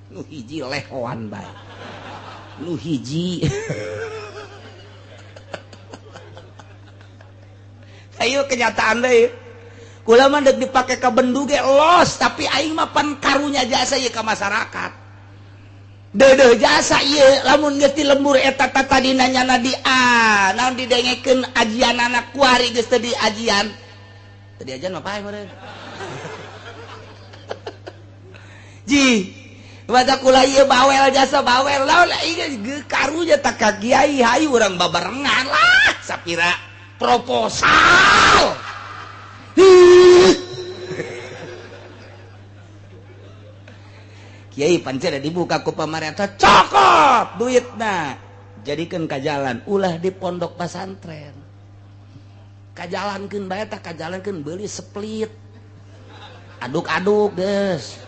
S2: nu hiji lehoan bae nu hiji. Ayo kenyataan deui kula mah deuk dipake ka bendu ge los tapi aing mah pan karunya jasa ieu ka masyarakat. Dedeh jasa ieu lamun geus di lembur eta tadina nyana di a naon didengekeun ajian anak kuari geus teu diajian. Teu diajian mah pae meureun. Ji, baca kula ieu bawel jasa bawel laon ieu karunya tak ka kiai hayu urang babarengan lah sapira proposal. Kiai pancen dibuka ku pamarentah cokot duitna jadikeun ka jalan ulah di pondok pesantren kajalankeun bae tah kajalankeun beuli split aduk-aduk geus.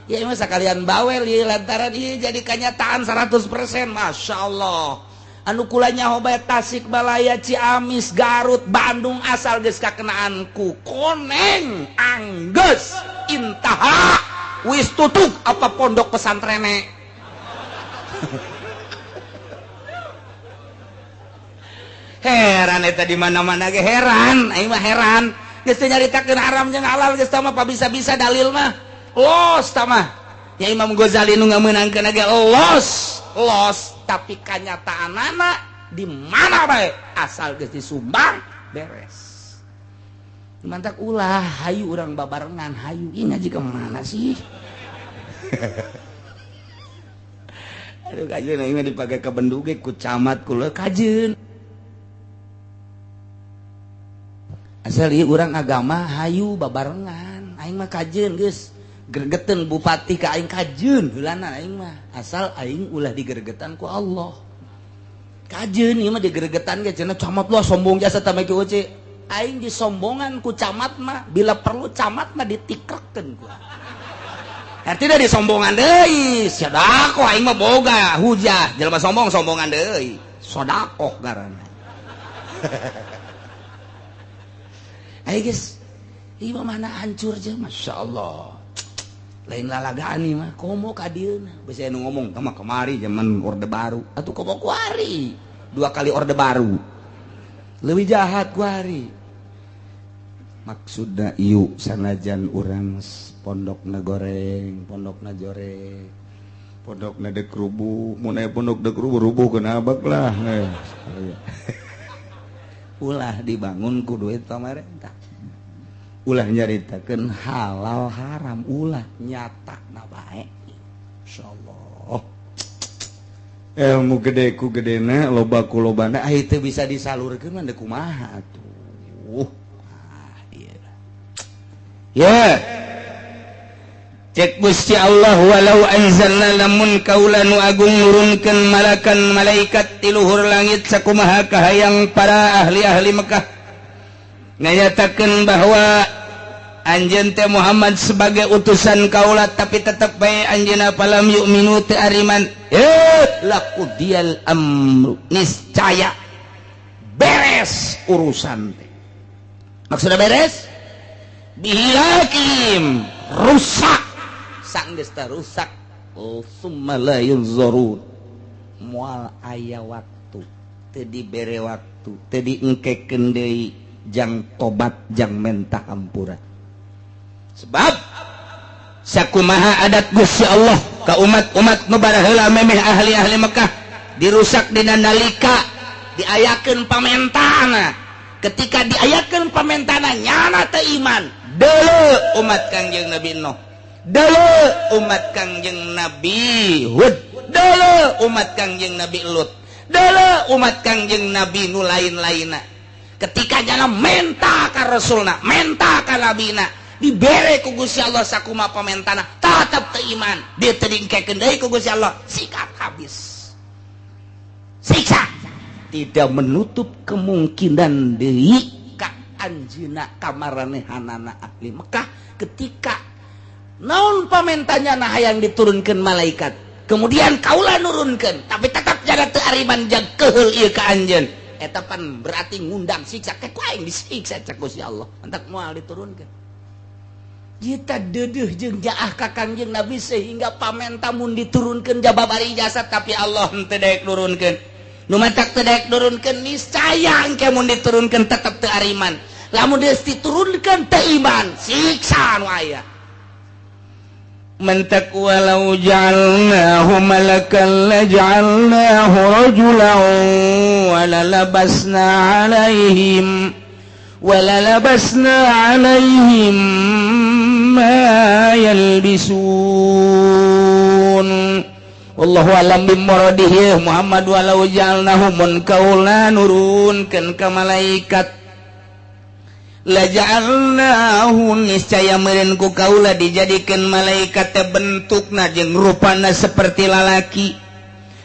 S2: Ya mah sakalian bawel ieu lantaran ieu jadi kanyataan 100% Masya Allah. Anu kula nyaho bae Tasikmalaya, Ciamis, Garut, Bandung asal geus kakenaan ku koneng anggeus intaha wis tutug apa pondok pesantrene. Heran eta di mana-mana ge heran, aing mah heran. Geus teu nyaritakeun haram jeung halal geus tah mah bisa-bisa dalil mah. Los tah mah. Ya Imam Ghazali nu ngameunangkeun ge los, los tapi kanyataanana di mana bae asal geus disumbang beres. Mantak ulah hayu urang babarengan hayu ieu ngaji ka mana sih? Aduh kajeun aing mah dipake ka bendu ge ku camat kula kajeun. Asal ieu urang agama hayu babarengan, aing mah kajeun geus. Gergeteun bupati ka aing kajeun heulana aing mah. Asal aing ulah digergetan ku Allah. Kajeun ieu mah digergetan ge cenah camat lah sombong jasa tah mah kieu. Aing disombongan ku camat mah, bila perlu camat mah ditikrekeun ku. Artinya disombongan deui, sedekah aing mah boga hujah, jelema sombong sombongan deui, sedekah ngaranna. Ayo guys, ieu mah mana hancur je, Masya Allah. Lain lalagaan ieu mah, komo ka dieuna. Beusi anu ngomong, tah mah kamari zaman Orde Baru, atuh komo kuari. 2 kali Orde Baru. Leuwih jahat kuari. Maksudna ieu sanajan urang pondokna goreng, pondokna joreng, pondokna dek rubuh, mun aya pondok dek rubuh, rubuh kenabak lah. Ulah dibangun ku duit pamarentah. Ulah nyaritakeun halal haram, ulah nyata na bae. Insyaallah. Ilmu gede ku gedena, loba ku lobana, ah teu bisa disalurkeun mah deuk kumaha atuh. Ah ieu. Ya. Cek Gusti Allah walau anzalna lamun kaula nu agung nurunkeun malakan malaikat ti luhur langit sakumaha kahayang para ahli-ahli Mekah nganyatakeun bahwa anjeun teh Muhammad sebagai utusan kaula tapi tetep bae anjeunna palam yu'minu teu ariman laqudiyal amru niscaya beres urusan teh. Maksudna beres bihilakim rusak sanggeus teh rusak summa la yunzurun moal aya waktu teu dibere waktu teu diengkekeun deui jang tobat jang menta hampura. Sebab sakumaha adat Gusti Allah ka umat-umat nu baraheula memeh ahli-ahli Mekah dirusak dina nalika diayakeun pamentana. Ketika diayakeun pamentana nyana teu iman deuleu umat Kangjeng Nabi Nuh, deuleu umat Kangjeng Nabi Hud, deuleu umat Kangjeng Nabi Lut, deuleu umat Kangjeng Nabi nu lain-lainna. Ketika nyana menta ka rasulna, menta ka nabina, dibere ku Gusti Allah sakumaha pamentana, tetep teu iman, dia teu diengkekeun deui ku Gusti Allah, sikat habis. Siksa. Tidak menutup kemungkinan deui ka anjeunna kamaranehanana ahli Mekah ketika naon pamentanya nah hayang diturunkeun malaikat. Kemudian kaula nurunkeun, tapi tetap jaga teu ariman jang keheul ieu ka anjeun. Eta pan berarti ngundang siksa, ke ku aing disiksa cek Gusti Allah. Entak moal diturunkeun. Kita dedeuh jeung jaah ka Kangjeng Nabi sehingga pamenta mun diturunkeun jababari jasad tapi Allah henteu daek nurunkeun. Nu matak teu daek nurunkeun niscaya engke mun diturunkeun tetep teu ariman. Lamun geus diturunkeun teu iman, siksa nu aya. Man taqwa law ja'alnahu malakan la ja'alnahu rajulan wa la labasna 'alaihim wa la labasna 'alaihim ma yalbisun. Wallahu a'lam bimuradihi Muhammad walau ja'alnahu mun kaula nurunkeun ka malaikat la ja'alnahu niscaya meureun ku kaula dijadikeun malaikat teh bentukna jeung rupana seperti lalaki.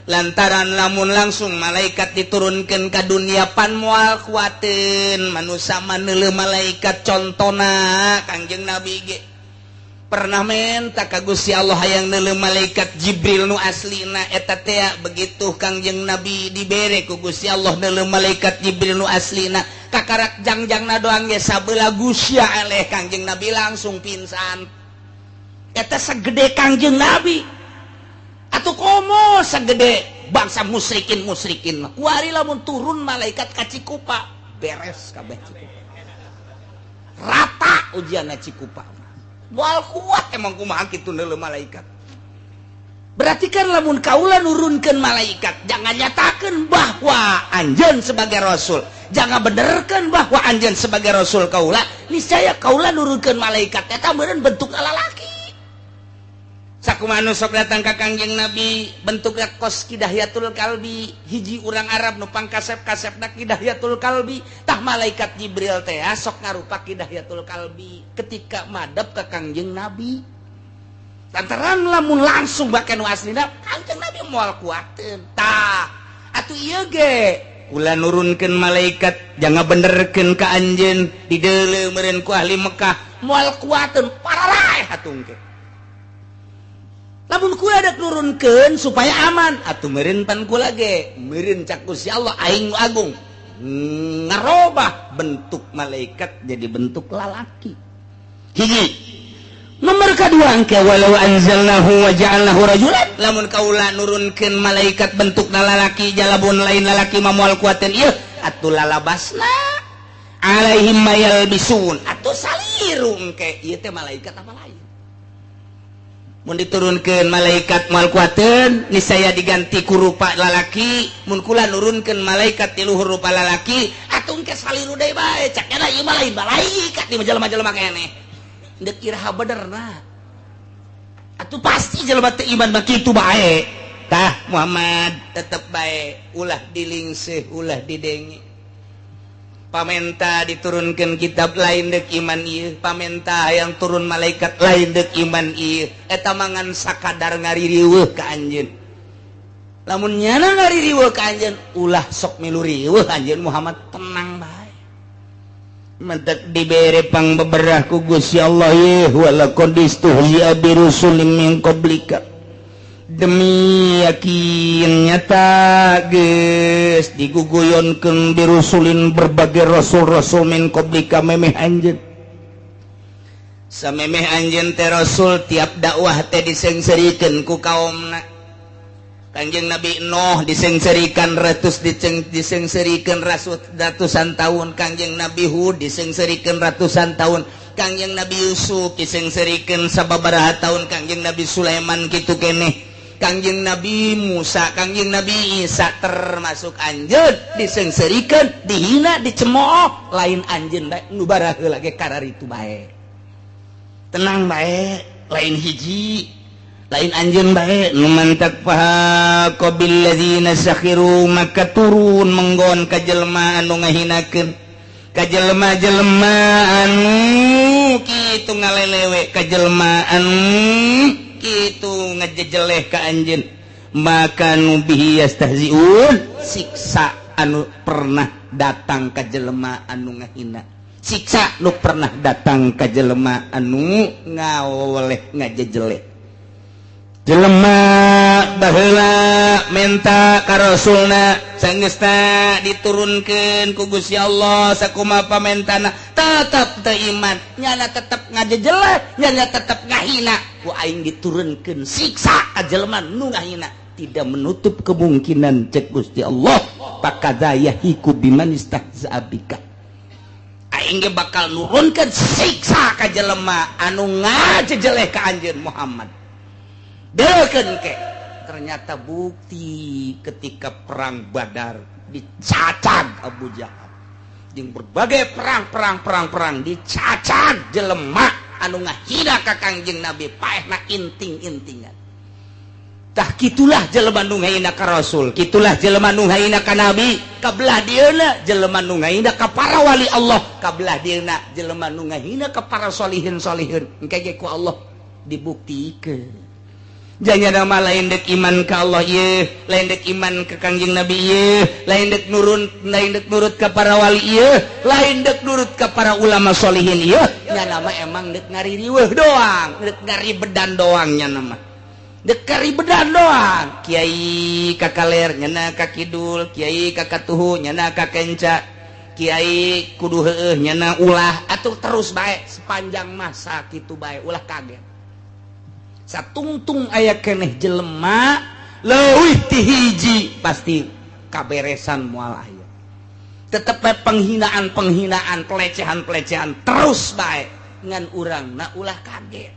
S2: Lantaran lamun langsung malaikat diturunkeun ka dunia pan moal kuateun manusa maneuleuh malaikat. Contona Kangjeng Nabi ge pernah menta ka Gusti Allah hayang neuleuh malaikat Jibril nu aslina eta teh. Begitu Kangjeng Nabi dibere ku Gusti Allah neuleuh malaikat Jibril nu aslina, kakarak jangjangna doang ge sabelah gusya eleh Kangjeng Nabi langsung pingsan. Eta segede Kangjeng Nabi atuh komo segede bangsa musyrikin musyrikin mah. Kuari lamun turun malaikat ka Cikupa beres kabeh Cikupa, rata ujianna Cikupa. Moal kuat emang kumaha kitu neuleuh malaikat. Berarti kan lamun kaula nurunkeun malaikat, jangan nyatakeun bahwa anjeun sebagai rasul, jangan benerkeun bahwa anjeun sebagai rasul kaula, niscaya kaula nurunkeun malaikat eta meureun bentuk lalaki. Sakumaha nu sok datang ka Kangjeng Nabi bentukna kos Kidahyatul Kalbi, hiji urang Arab nu pangkasep-kasepna Kidahyatul Kalbi. Tah malaikat Jibril teh sok ngarupa Kidahyatul Kalbi ketika madep ka Kangjeng Nabi. Lantaran lamun langsung bake nu aslina Kangjeng Nabi moal kuateun. Tah atuh ieu ge kula nurunkeun malaikat jangan benerkeun ka anjeun dideuleu meureun ku ahli Mekah moal kuateun pararaeh atuh ke. Lamun kula dek nurunkeun supaya aman atuh meureun pan kula ge meureun cak Gusti Allah aing nu agung ngarobah bentuk malaikat jadi bentuk lalaki. Hiji. Nomor kadua engke walau anzalnahu wa ja'alnahu rajulan, lamun kaula nurunkeun malaikat bentukna lalaki jalabun lain lalaki mah moal kuateun ieu atuh lalabasna alaihim mayalbisun atuh saliru engke ieu teh malaikat apa lain. Mun diturunkeun malaikat moal kuateun niscaya diganti ku rupa lalaki, mun kula nurunkeun malaikat ti luhur rupa lalaki atuh engke saliru deui bae cak nya ieu mah lain malaikat di jelema-jelema keneh deuk iraha benerna atuh pasti jelema teu iman mah kitu bae. Tah Muhammad tetep bae ulah dilingseuh ulah didenge. Pamenta diturunkan kitab lain dek iman ieu, pamenta yang turun malaikat lain dek iman ieu, eta mangan sakadar ngaririweuh ka anjeun. Lamun nyana ngaririweuh ka anjeun ulah sok milu riweuh anjeun Muhammad tenang bae. Mentek dibere pangbeberah ku Gusti Allah ieu walaqad istuhzi'a bi rusulin min qablika. Demi yakin nyata geus diguguyonkeun birusulin berbagai rasul-rasul min qablika memeh anjeun. Samemeh anjeun teh rasul tiap dakwah teh disengserikeun ku kaumna. Kanjeng Nabi Nuh disengserikan ratus disengserikeun ratusan tahun, Kanjeng Nabi Hud disengserikeun ratusan tahun, Kanjeng Nabi Yusuf disengserikan sababaraha tahun, Kanjeng Nabi Sulaiman kitu keneh, Kangjeng Nabi Musa, Kangjeng Nabi Isa termasuk anjeun disengserikan, dihina, dicemooh, lain anjeun bae nu baraheula ge kararitu bae. Tenang bae, lain hiji, lain anjeun bae nu mantak faha qabil ladzina sakhiru maka turun menggon ka jelema anu ngahinakeun, ka jelema-jelema anu kitu ngalelewe, ka jelema anu kitu ngejejeleh ka anjeun, maka nu bihi yastahziun siksa anu pernah datang ka jelema anu ngahina, siksa nu pernah datang ka jelema anu ngawoleh ngajejeleh. Jelema baheula menta ka rasulna sangeusna diturunkeun ku Gusti Allah sakumaha pamentana tetep teu iman, nyana tetep ngajejeleh, nyana tetep ngahina, ku aing diturunkeun siksa ka jelema nu ngahina. Tidak menutup kemungkinan cek Gusti Allah pakadza yahiku biman istahza'a bika, aing ge bakal nurunkeun siksa ka jelema anu ngajejeleh ka anjeun Muhammad. Deukeun ke ternyata bukti ketika perang Badar dicacag Abu Jahal jeung berbagai perang-perang dicacag jelema anu ngahina ka Kangjeng Nabi paehna inting-intingan. Tah kitulah jelema nu ngahina ka Rasul, kitulah jelema nu ngahina ka Nabi, kabelah dieuna jelema nu ngahina ka para wali Allah, kabelah dieuna jelema nu ngahina ka para solihin-solihin. Engke ge ku Allah dibuktikeun. Jangan nama lain dek iman ka Allah ieu, lain dek iman ka Kangjeng Nabi ieu, lain dek nurun, lain dek nurut ka para wali ieu, lain dek nurut ka para ulama solihin ieu. Nya nama emang dek ngaririweuh doang, dek ngaribedan doang nya nama. Dek ngaribedan doang. Kiai ka kaler nyana ka kidul, kiai ka katuhu nyana ka kenca, kiai kudu heueuh nyana ulah atuh terus bae sepanjang masa kitu bae ulah kaget. Satungtung aya keneh jelema leuwih ti hiji pasti kaberesan moal aya. Tetep bae penghinaan-penghinaan, pelecehan-pelecehan terus bae ngan urangna ulah kaget.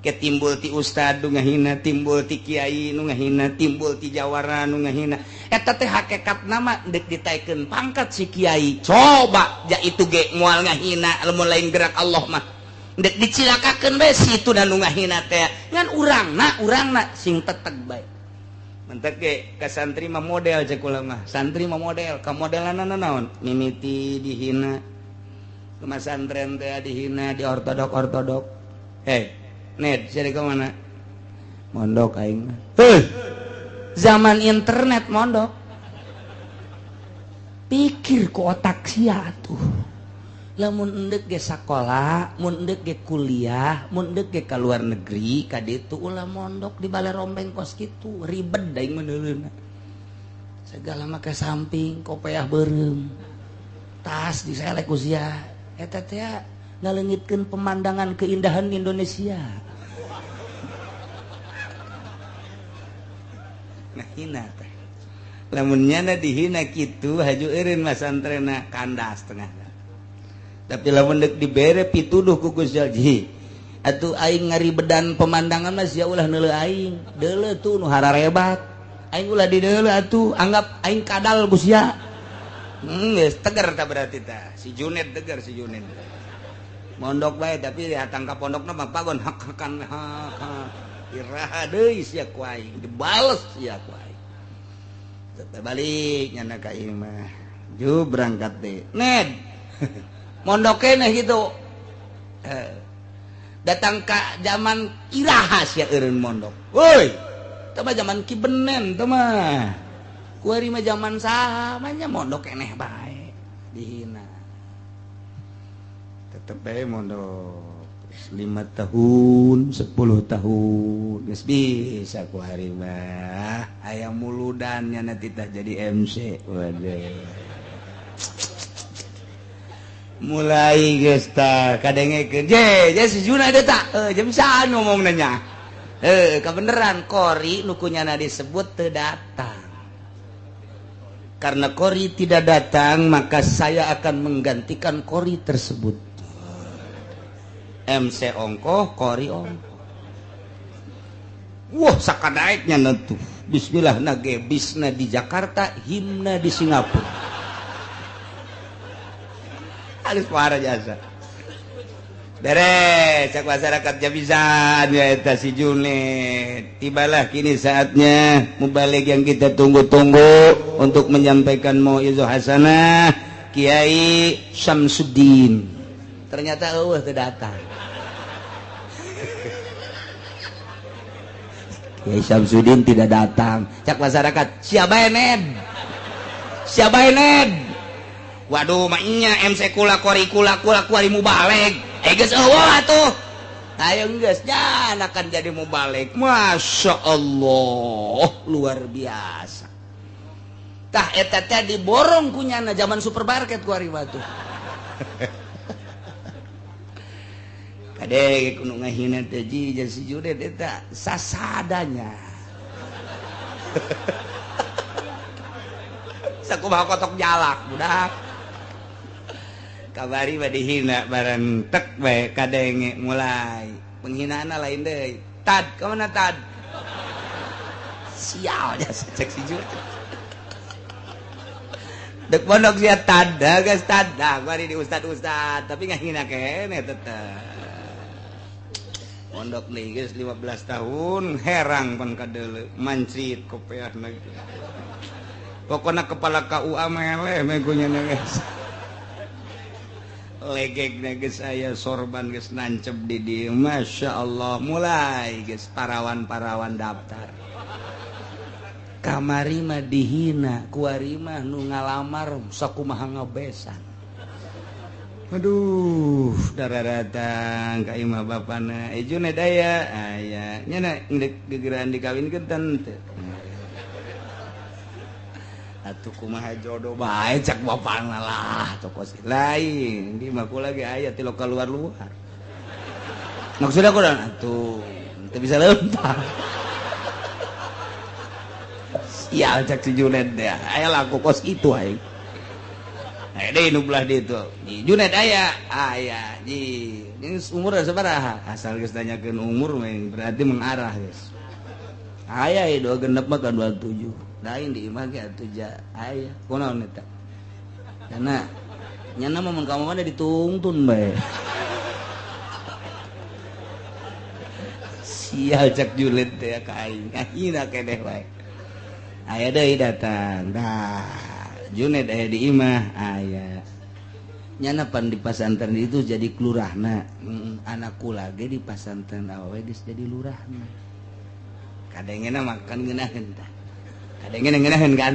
S2: Ke timbul ti ustad nu ngahina, timbul ti kiai nu ngahina, timbul ti jawara nu ngahina. Eta teh hakikatna mah deuk ditaekeun pangkat si kiai. Coba ja itu ge moal ngahina lamun lain gerak Allah mah. Dek dicilakakeun bae situ dan nu ngahina teh. Ngan urangna sing teteg bae. Mentek ge ka santri mah model cek kula mah. Santri mah model, ka modelanna naon? Mimiti dihina. Ke masantren teh dihina, di ortodok-ortodok. Hei, Ned, sia ka mana? Mondok aing mah. Heuh. Zaman internet mondok. Pikir ku otak sia atuh. Lamun endek ge sakola, mun endek ge kuliah, mun endek ge ka luar negeri, ka ditu ulah mondok di bale rombeng kos kitu, ribet da aing meuneuleuna. Segala make samping, kopeah beureum. Tas diselek ku sia. Eta teh ngaleungitkeun pemandangan keindahan Indonesia. Nah hina teh. Lamun nyana dihina kitu haju eureun masantrena kandas tengah. Tapi lamun deuk dibere pituduh ku Gusti Allah, atuh aing ngaribedan pemandangan mah sia ulah neuleuh aing. Deuleuh tuh nu hararebat. Aing ulah dideuleuh atuh, anggap aing kadal ku sia. Geus tegar tah berarti tah. Si Junet tegar si Junet. Mondok bae tapi datang ka pondokna mah pagon hak-hakan hak. Iraha deui sia ku aing, dibales sia ku aing. Tetep balik nyana ka imah. Ju berangkat deh. Ned. Mondok keneh gitu. Datang ka zaman iraha sia eureun mondok. Woi, teu mah zaman Ki Benen teu mah. Kuari mah zaman saha mah nya mondok keneh bae. Dihina. Tetep bae mondok. 5 tahun, 10 tahun geus bisa ku hari mah. Aya muludan nya nanti tah jadi MC. Waduh. Mulai geus tah kadengekeun. Je, je si Juna eta tah. Heuh, bisa ngomongna nya. Heuh, kabeneran Kori nu kunyana disebut teu datang. Karena Kori tidak datang, maka saya akan menggantikan Kori tersebut. MC ongkoh, Kori ongkoh. Wah, sakadaeknya nentu. Bismillah nage bisna di Jakarta, himna di Singapura. Harus parah jasa. Beres, cak masyarakat jabisan ya eta si Junet. Tibalah kini saatnya mubalig yang kita tunggu-tunggu untuk menyampaikan mauizah hasanah Kiai Syamsuddin. Ternyata eueuh teu datang. Kiai Syamsuddin tidak datang. Cak masyarakat, siapa Ned? Siapa Ned? Waduh, maknya MC kula kori kula kula kuari mubalig. Geus eueuh atuh. Ayo geus nya akan jadi mubalig. Masya Allah, luar biasa. Tah eta teh diborong kunyana zaman supermarket kuari mah tuh. Kade kudu ngahina teh ji si Junet eta sasadanya. Sakumaha kotok jalak budak. Kabari mah dihina bareng tek bae kadenge mulai. Penghinaan lain deui. Tad, ka mana tad? Sial jasa cek si Junet. Dek pondok sia tad, geus tad. Nah, bari di ustad-ustad, tapi ngahina keneh tetep. Pondok nih geus 15 tahun herang pan kadeuleu mancit kopeahna. Pokona kepala KUA meleh meh kunyana geus. Legegna geus aya sorban geus nancep di dieu. Masya Allah, mulai geus parawan-parawan daftar. Kamari mah dihina, kuari mah nu ngalamar sakumaha ngabesan. Aduh, darah datang ka imah bapana. Junet aya, aya. Nya na gegeran dikawinkeun teu. Atuh kumaha jodoh bae cak bapana lah, toko lain. Di mah kula ge aya ti lokal luar-luar. Maksudna kunaon atuh, teu bisa lempar. Sial cak si Junet teh. Aya laku kos kitu aing. Aya deui nu belah ditu. Di Junet aya, aya. Ji, geus umur sabaraha? Asal geus nanyakeun umur mah berarti mengarah geus. Aya ieu dua genep mah ka 27. Lain di imah ge atuh ja aya. Kunaon eta? Karena nyana mah mun ka mana ditungtun bae. Sial cak julid teh ka aing. Ayeuna keneh wae. Aya deui datang. Dah, Juned aya di imah aya. Nyana pan di pasantren itu jadi kelurahna. Anak kula ge di pasantren awewe geus jadi lurahna. Kadengena makan ngeunaheun tah. Kadengena ngeunaheun kan?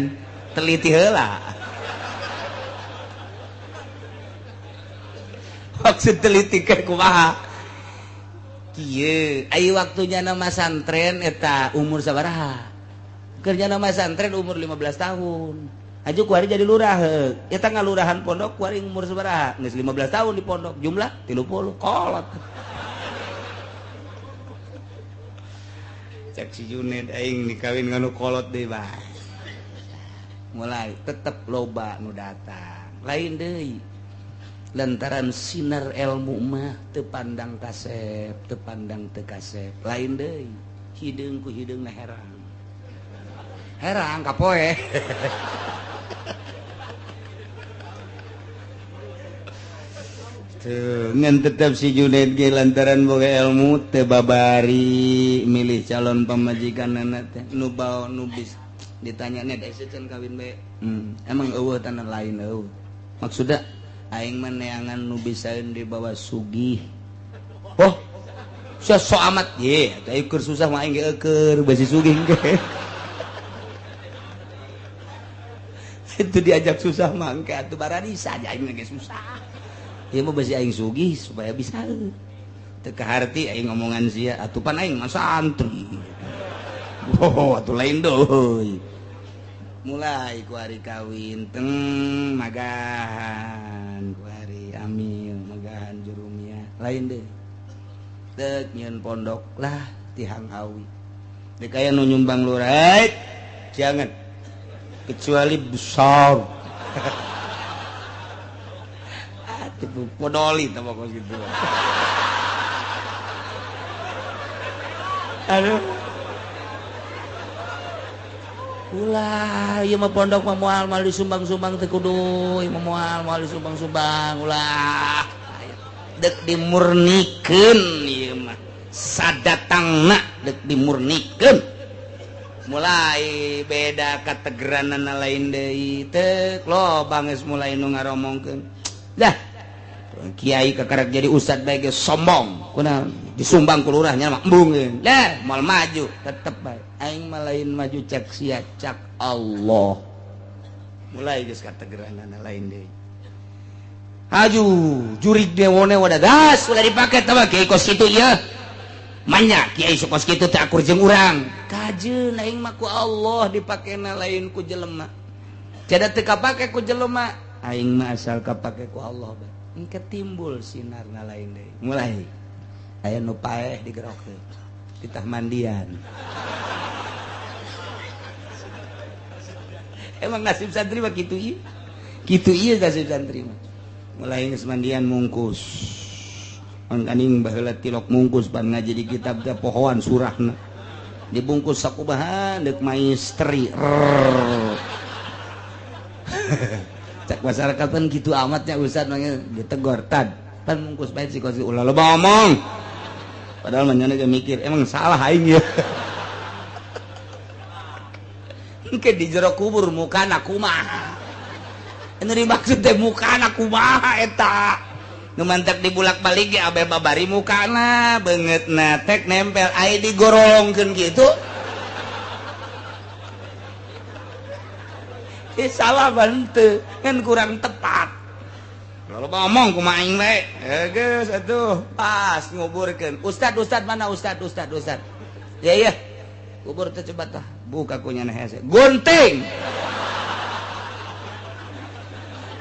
S2: Teliti heula. Maksud teliti ke kumaha? Kieu, ai waktunya nama santren eta umur sabaraha? Kerja nama santren umur 15 tahun. Aju kuari jadi lurah. Eta ngalurahan pondok kuari umur sabaraha? Geus 15 tahun di pondok, jumlah 30 kolot. Cek si Juned aing dikawin nganu kolot deui bae. Mulai tetep loba nu datang. Lain deui. Lantaran sinar ilmu mah teu pandang kasep, teu pandang teu kasep. Lain deui. Hideung ku hideungna herang. Herang kapoe. Tuh, ngan tetep si Junaid ge lantaran boga ilmu teu babari milih calon pamajikanana teh nu bao nu bis ditanya nya da can kawin bae. Emang eueuh tanah lain eueuh. Maksudna aing mah neangan nu bisaeun dibawa sugih. Oh, sia sok amat ye, atuh keur susah mah aing ge eueur basi sugih ge. Itu diajak susah mah engke atuh bararisa aja aing ge susah. Ieu mah basi aing sugih supaya bisa. Teu kaharti aing ngomongan sia atuh pan aing mah santri. Oh, atuh lain deui. Mulai ku hari kawin teng magahan ku hari amil magahan jurumia lain deui. Deuk nyieun pondok lah tihang awi. Deuk aya nu nyumbang lurah, jangan kecuali besar. Atuh podoli tah pokok gitu. Aduh. Ulah, ieu mah pondok mah moal moal disumbang-sumbang teu kudu, ieu mah moal moal disumbang-sumbang, ulah. Deuk dimurnikeun ieu mah. Sadatangna deuk dimurnikeun. Mulai beda kategeranana lain deui teu loba geus mulai nu ngaromongkeun. Dah. Kiai kakarek jadi ustad bae geus sombong. Kunaon? Disumbang ku lurah nya mah embung. Lah, moal maju tetep bae. Aing mah lain maju cek sia cak Allah. Mulai geus kategeranana lain deui. Haju jurig dewone wadadas ulah dipake tah mah kiai kos kitu ieu. Manya kiai kos kitu teh akur jeung urang. Kajeun aing mah ku Allah dipakena lain ku jelema. Cada teu kapake ku jelema, aing mah asal kapake ku Allah bae. Engke timbul sinarna lain deui. Mulai aya nu paeh digerokeun titah mandian. Emang nasib santri mah kitu ieu. Kitu ieu nasib santri mah. Mulai geus mandian mungkus. Angkaning baheula tilok mungkus pan ngaji di kitab teh pohoan surahna. Dibungkus sakubahan deuk maistri. Cak masyarakat pan kitu amatnya ustad mah ditegor tad. Pan mungkus bae si kos ulah loba omong. Padahal mah ge mikir emang salah aing ya. Engke di jero kubur mukana kumaha. Anu dimaksud teh mukana kumaha eta. Nu mantak dibulak-balik ge abe babari mukana beungeutna tek nempel ai digorolongkeun kitu. Salah bante kan kurang tepat. Kalau ngomong kumaha aing bae. Geus atuh pas nguburkeun. Ustad ustad mana ustad ustad ustad. Ya ya. Kubur teh coba tah. Buka ku nya hese. Gunting.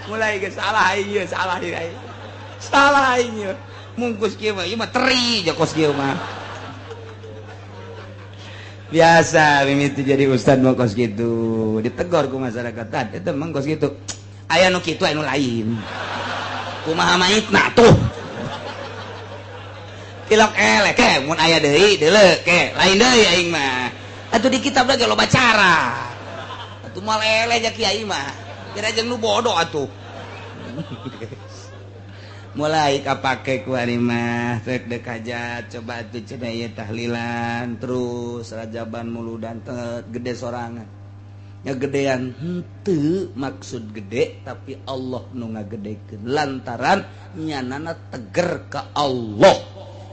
S2: Mulai geus salah aing ieu, salah ieu aing. Salah aing ieu. Mungkus kieu mah ieu mah teri jokos kieu mah. Biasa mimiti jadi ustad mah kos kitu. Ditegor ku masyarakat tad eta mah kos kitu. Aya nu kitu aya nu lain. Kumaha maitna tuh. Tilok eleh ke mun aya deui deuleu ke lain deui aing mah. Atuh di kitab lagi loba cara. Atuh moal eleh ja kiai mah. Kira jeung nu bodoh atuh. Mulai kapake ku ari mah rek deuk hajat coba atuh cenah ieu tahlilan terus rajaban muludan teh gede sorangan. Nya gedean henteu maksud gede tapi Allah nu ngagedekeun lantaran nyanana teger ka Allah.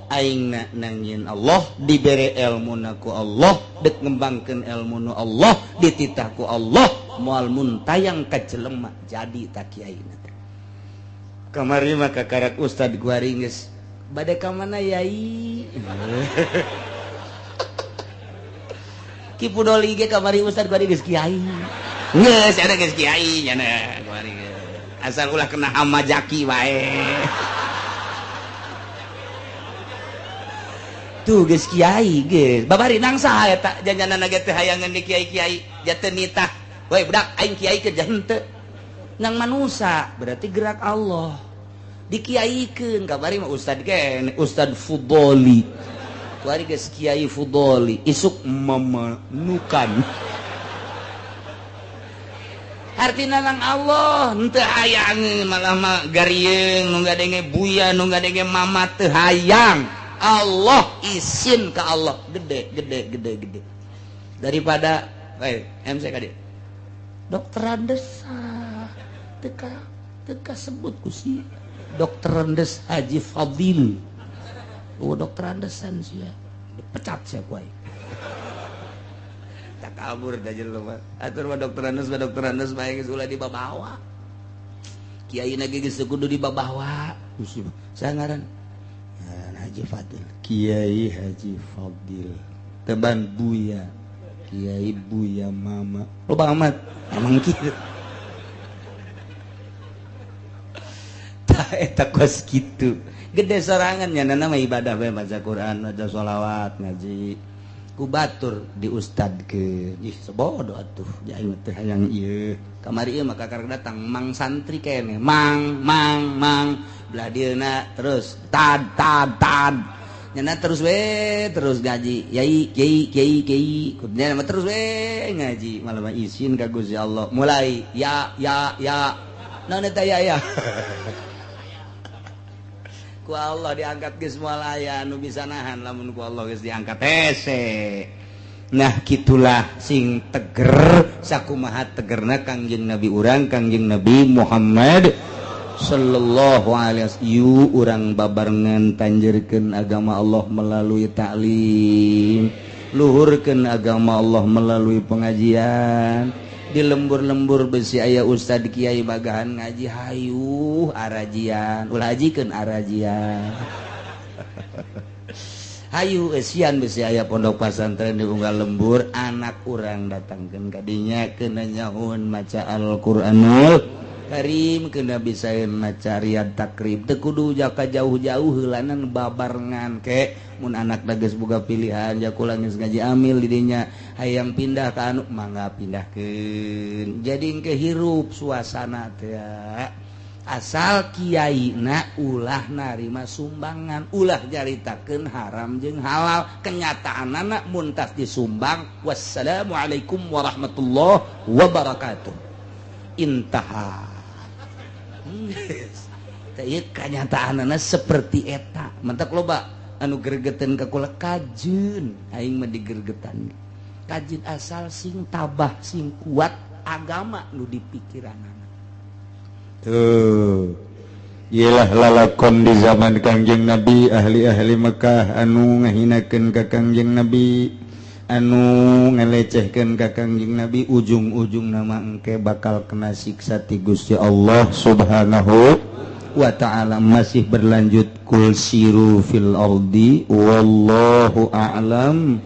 S2: Aingna nangieun Allah dibere elmuna ku Allah deuk ngembangkeun elmu nu Allah dititah ku Allah moal muntayang ka jelema jadi ta kiaina. Kamari mah kakarak ustad guari geus bade ka mana yai. Ki Pudoli ge kamari ustad guari geus kiai. Geus ada geus kiai nya guari asal ulah kena hama jaki wae. Tuh geus kiai geus. Babari nang saha eta janjanana ge teh hayangeun di kiai-kiai jateu nitah. Woi budak aing kiai ke henteu. Nang manusa berarti gerak Allah dikiaikeun kabari mah ustad kene Ustad Fudoli kuari geus Kiai Fudoli isuk memenukan artina nang Allah henteu hayangeun malah mah garieung nu ngadenge buya nu ngadenge mama teu hayang Allah isin ka Allah gede gede gede gede daripada MC ka dieu Dokter Andes teka teka sebut ku si Dokter Andes Haji Fadil. Oh Dokter Andesan sih ya dipecat sia ku aing. Tak kabur da jelema atur mah Dokter Andes bae geus ulah dibabawa. Kiai na ge geus kudu dibabawa. Saha ngaran? Haji Fadil. Kiai Haji Fadil. Teban Buya. Kiai Buya Mama. Loba amat emang kieu. Eta kos kitu gede sorangan nya nama ibadah bae maca Quran maca sholawat ngaji ku batur di ustad ke ih sebodoh atuh aing teh hayang ieu kamari ieu mah kakarek datang mang santri kene mang mang mang belah dieuna terus tad tad tad nyana terus we terus ngaji yai kiai kiai kiai kudnya mah terus we ngaji malah mah isin ka Gusti Allah mulai ya ya ya naon eta ya ya ku Allah diangkat geus moal aya nu bisa nahan lamun ku Allah geus diangkat hese. Nah kitulah sing teger sakumaha tegerna Kangjeng Nabi urang Kangjeng Nabi Muhammad sallallahu alaihi wasallam. Yu urang babarengan tanjerkeun agama Allah melalui taklim, luhurkeun agama Allah melalui pengajian. Di lembur-lembur besi aya ustad kiai bagahan ngaji hayuh arajian ulah hajikeun arajian hayu eusian besi aya pondok pasantren di unggal lembur anak urang datangkeun ka dinya keuna nyaun maca Al-Qur'anul Karim keuna bisa maca Riyad Takrib teu kudu jaka jauh-jauh heulanan babarengan ke mun anak geus boga pilihan ja kula geus ngaji amil di dinya hayang pindah ka anu mangga pindahkeun jadi engke hirup suasana teh asal kiaina ulah narima sumbangan ulah nyaritakeun haram jeung halal kenyataanana mun tas disumbang wassalamualaikum warahmatullahi wabarakatuh intaha. Ieu kanyataanana seperti eta mentak loba anu gergeten ka kula kajeun aing mah digergetan kajeun asal sing tabah sing kuat agama nu dipikiranana
S1: tuh iyalah lalakon di zaman Kangjeng Nabi ahli-ahli Mekah anu ngahinakeun ka Kangjeng Nabi anu ngalecehkeun ka Kangjeng Nabi ujung-ujung nama engke bakal kena siksa ti Gusti Allah Subhanahu wa ta'ala. Masih berlanjut kul siru fil ardi wallahu a'lam.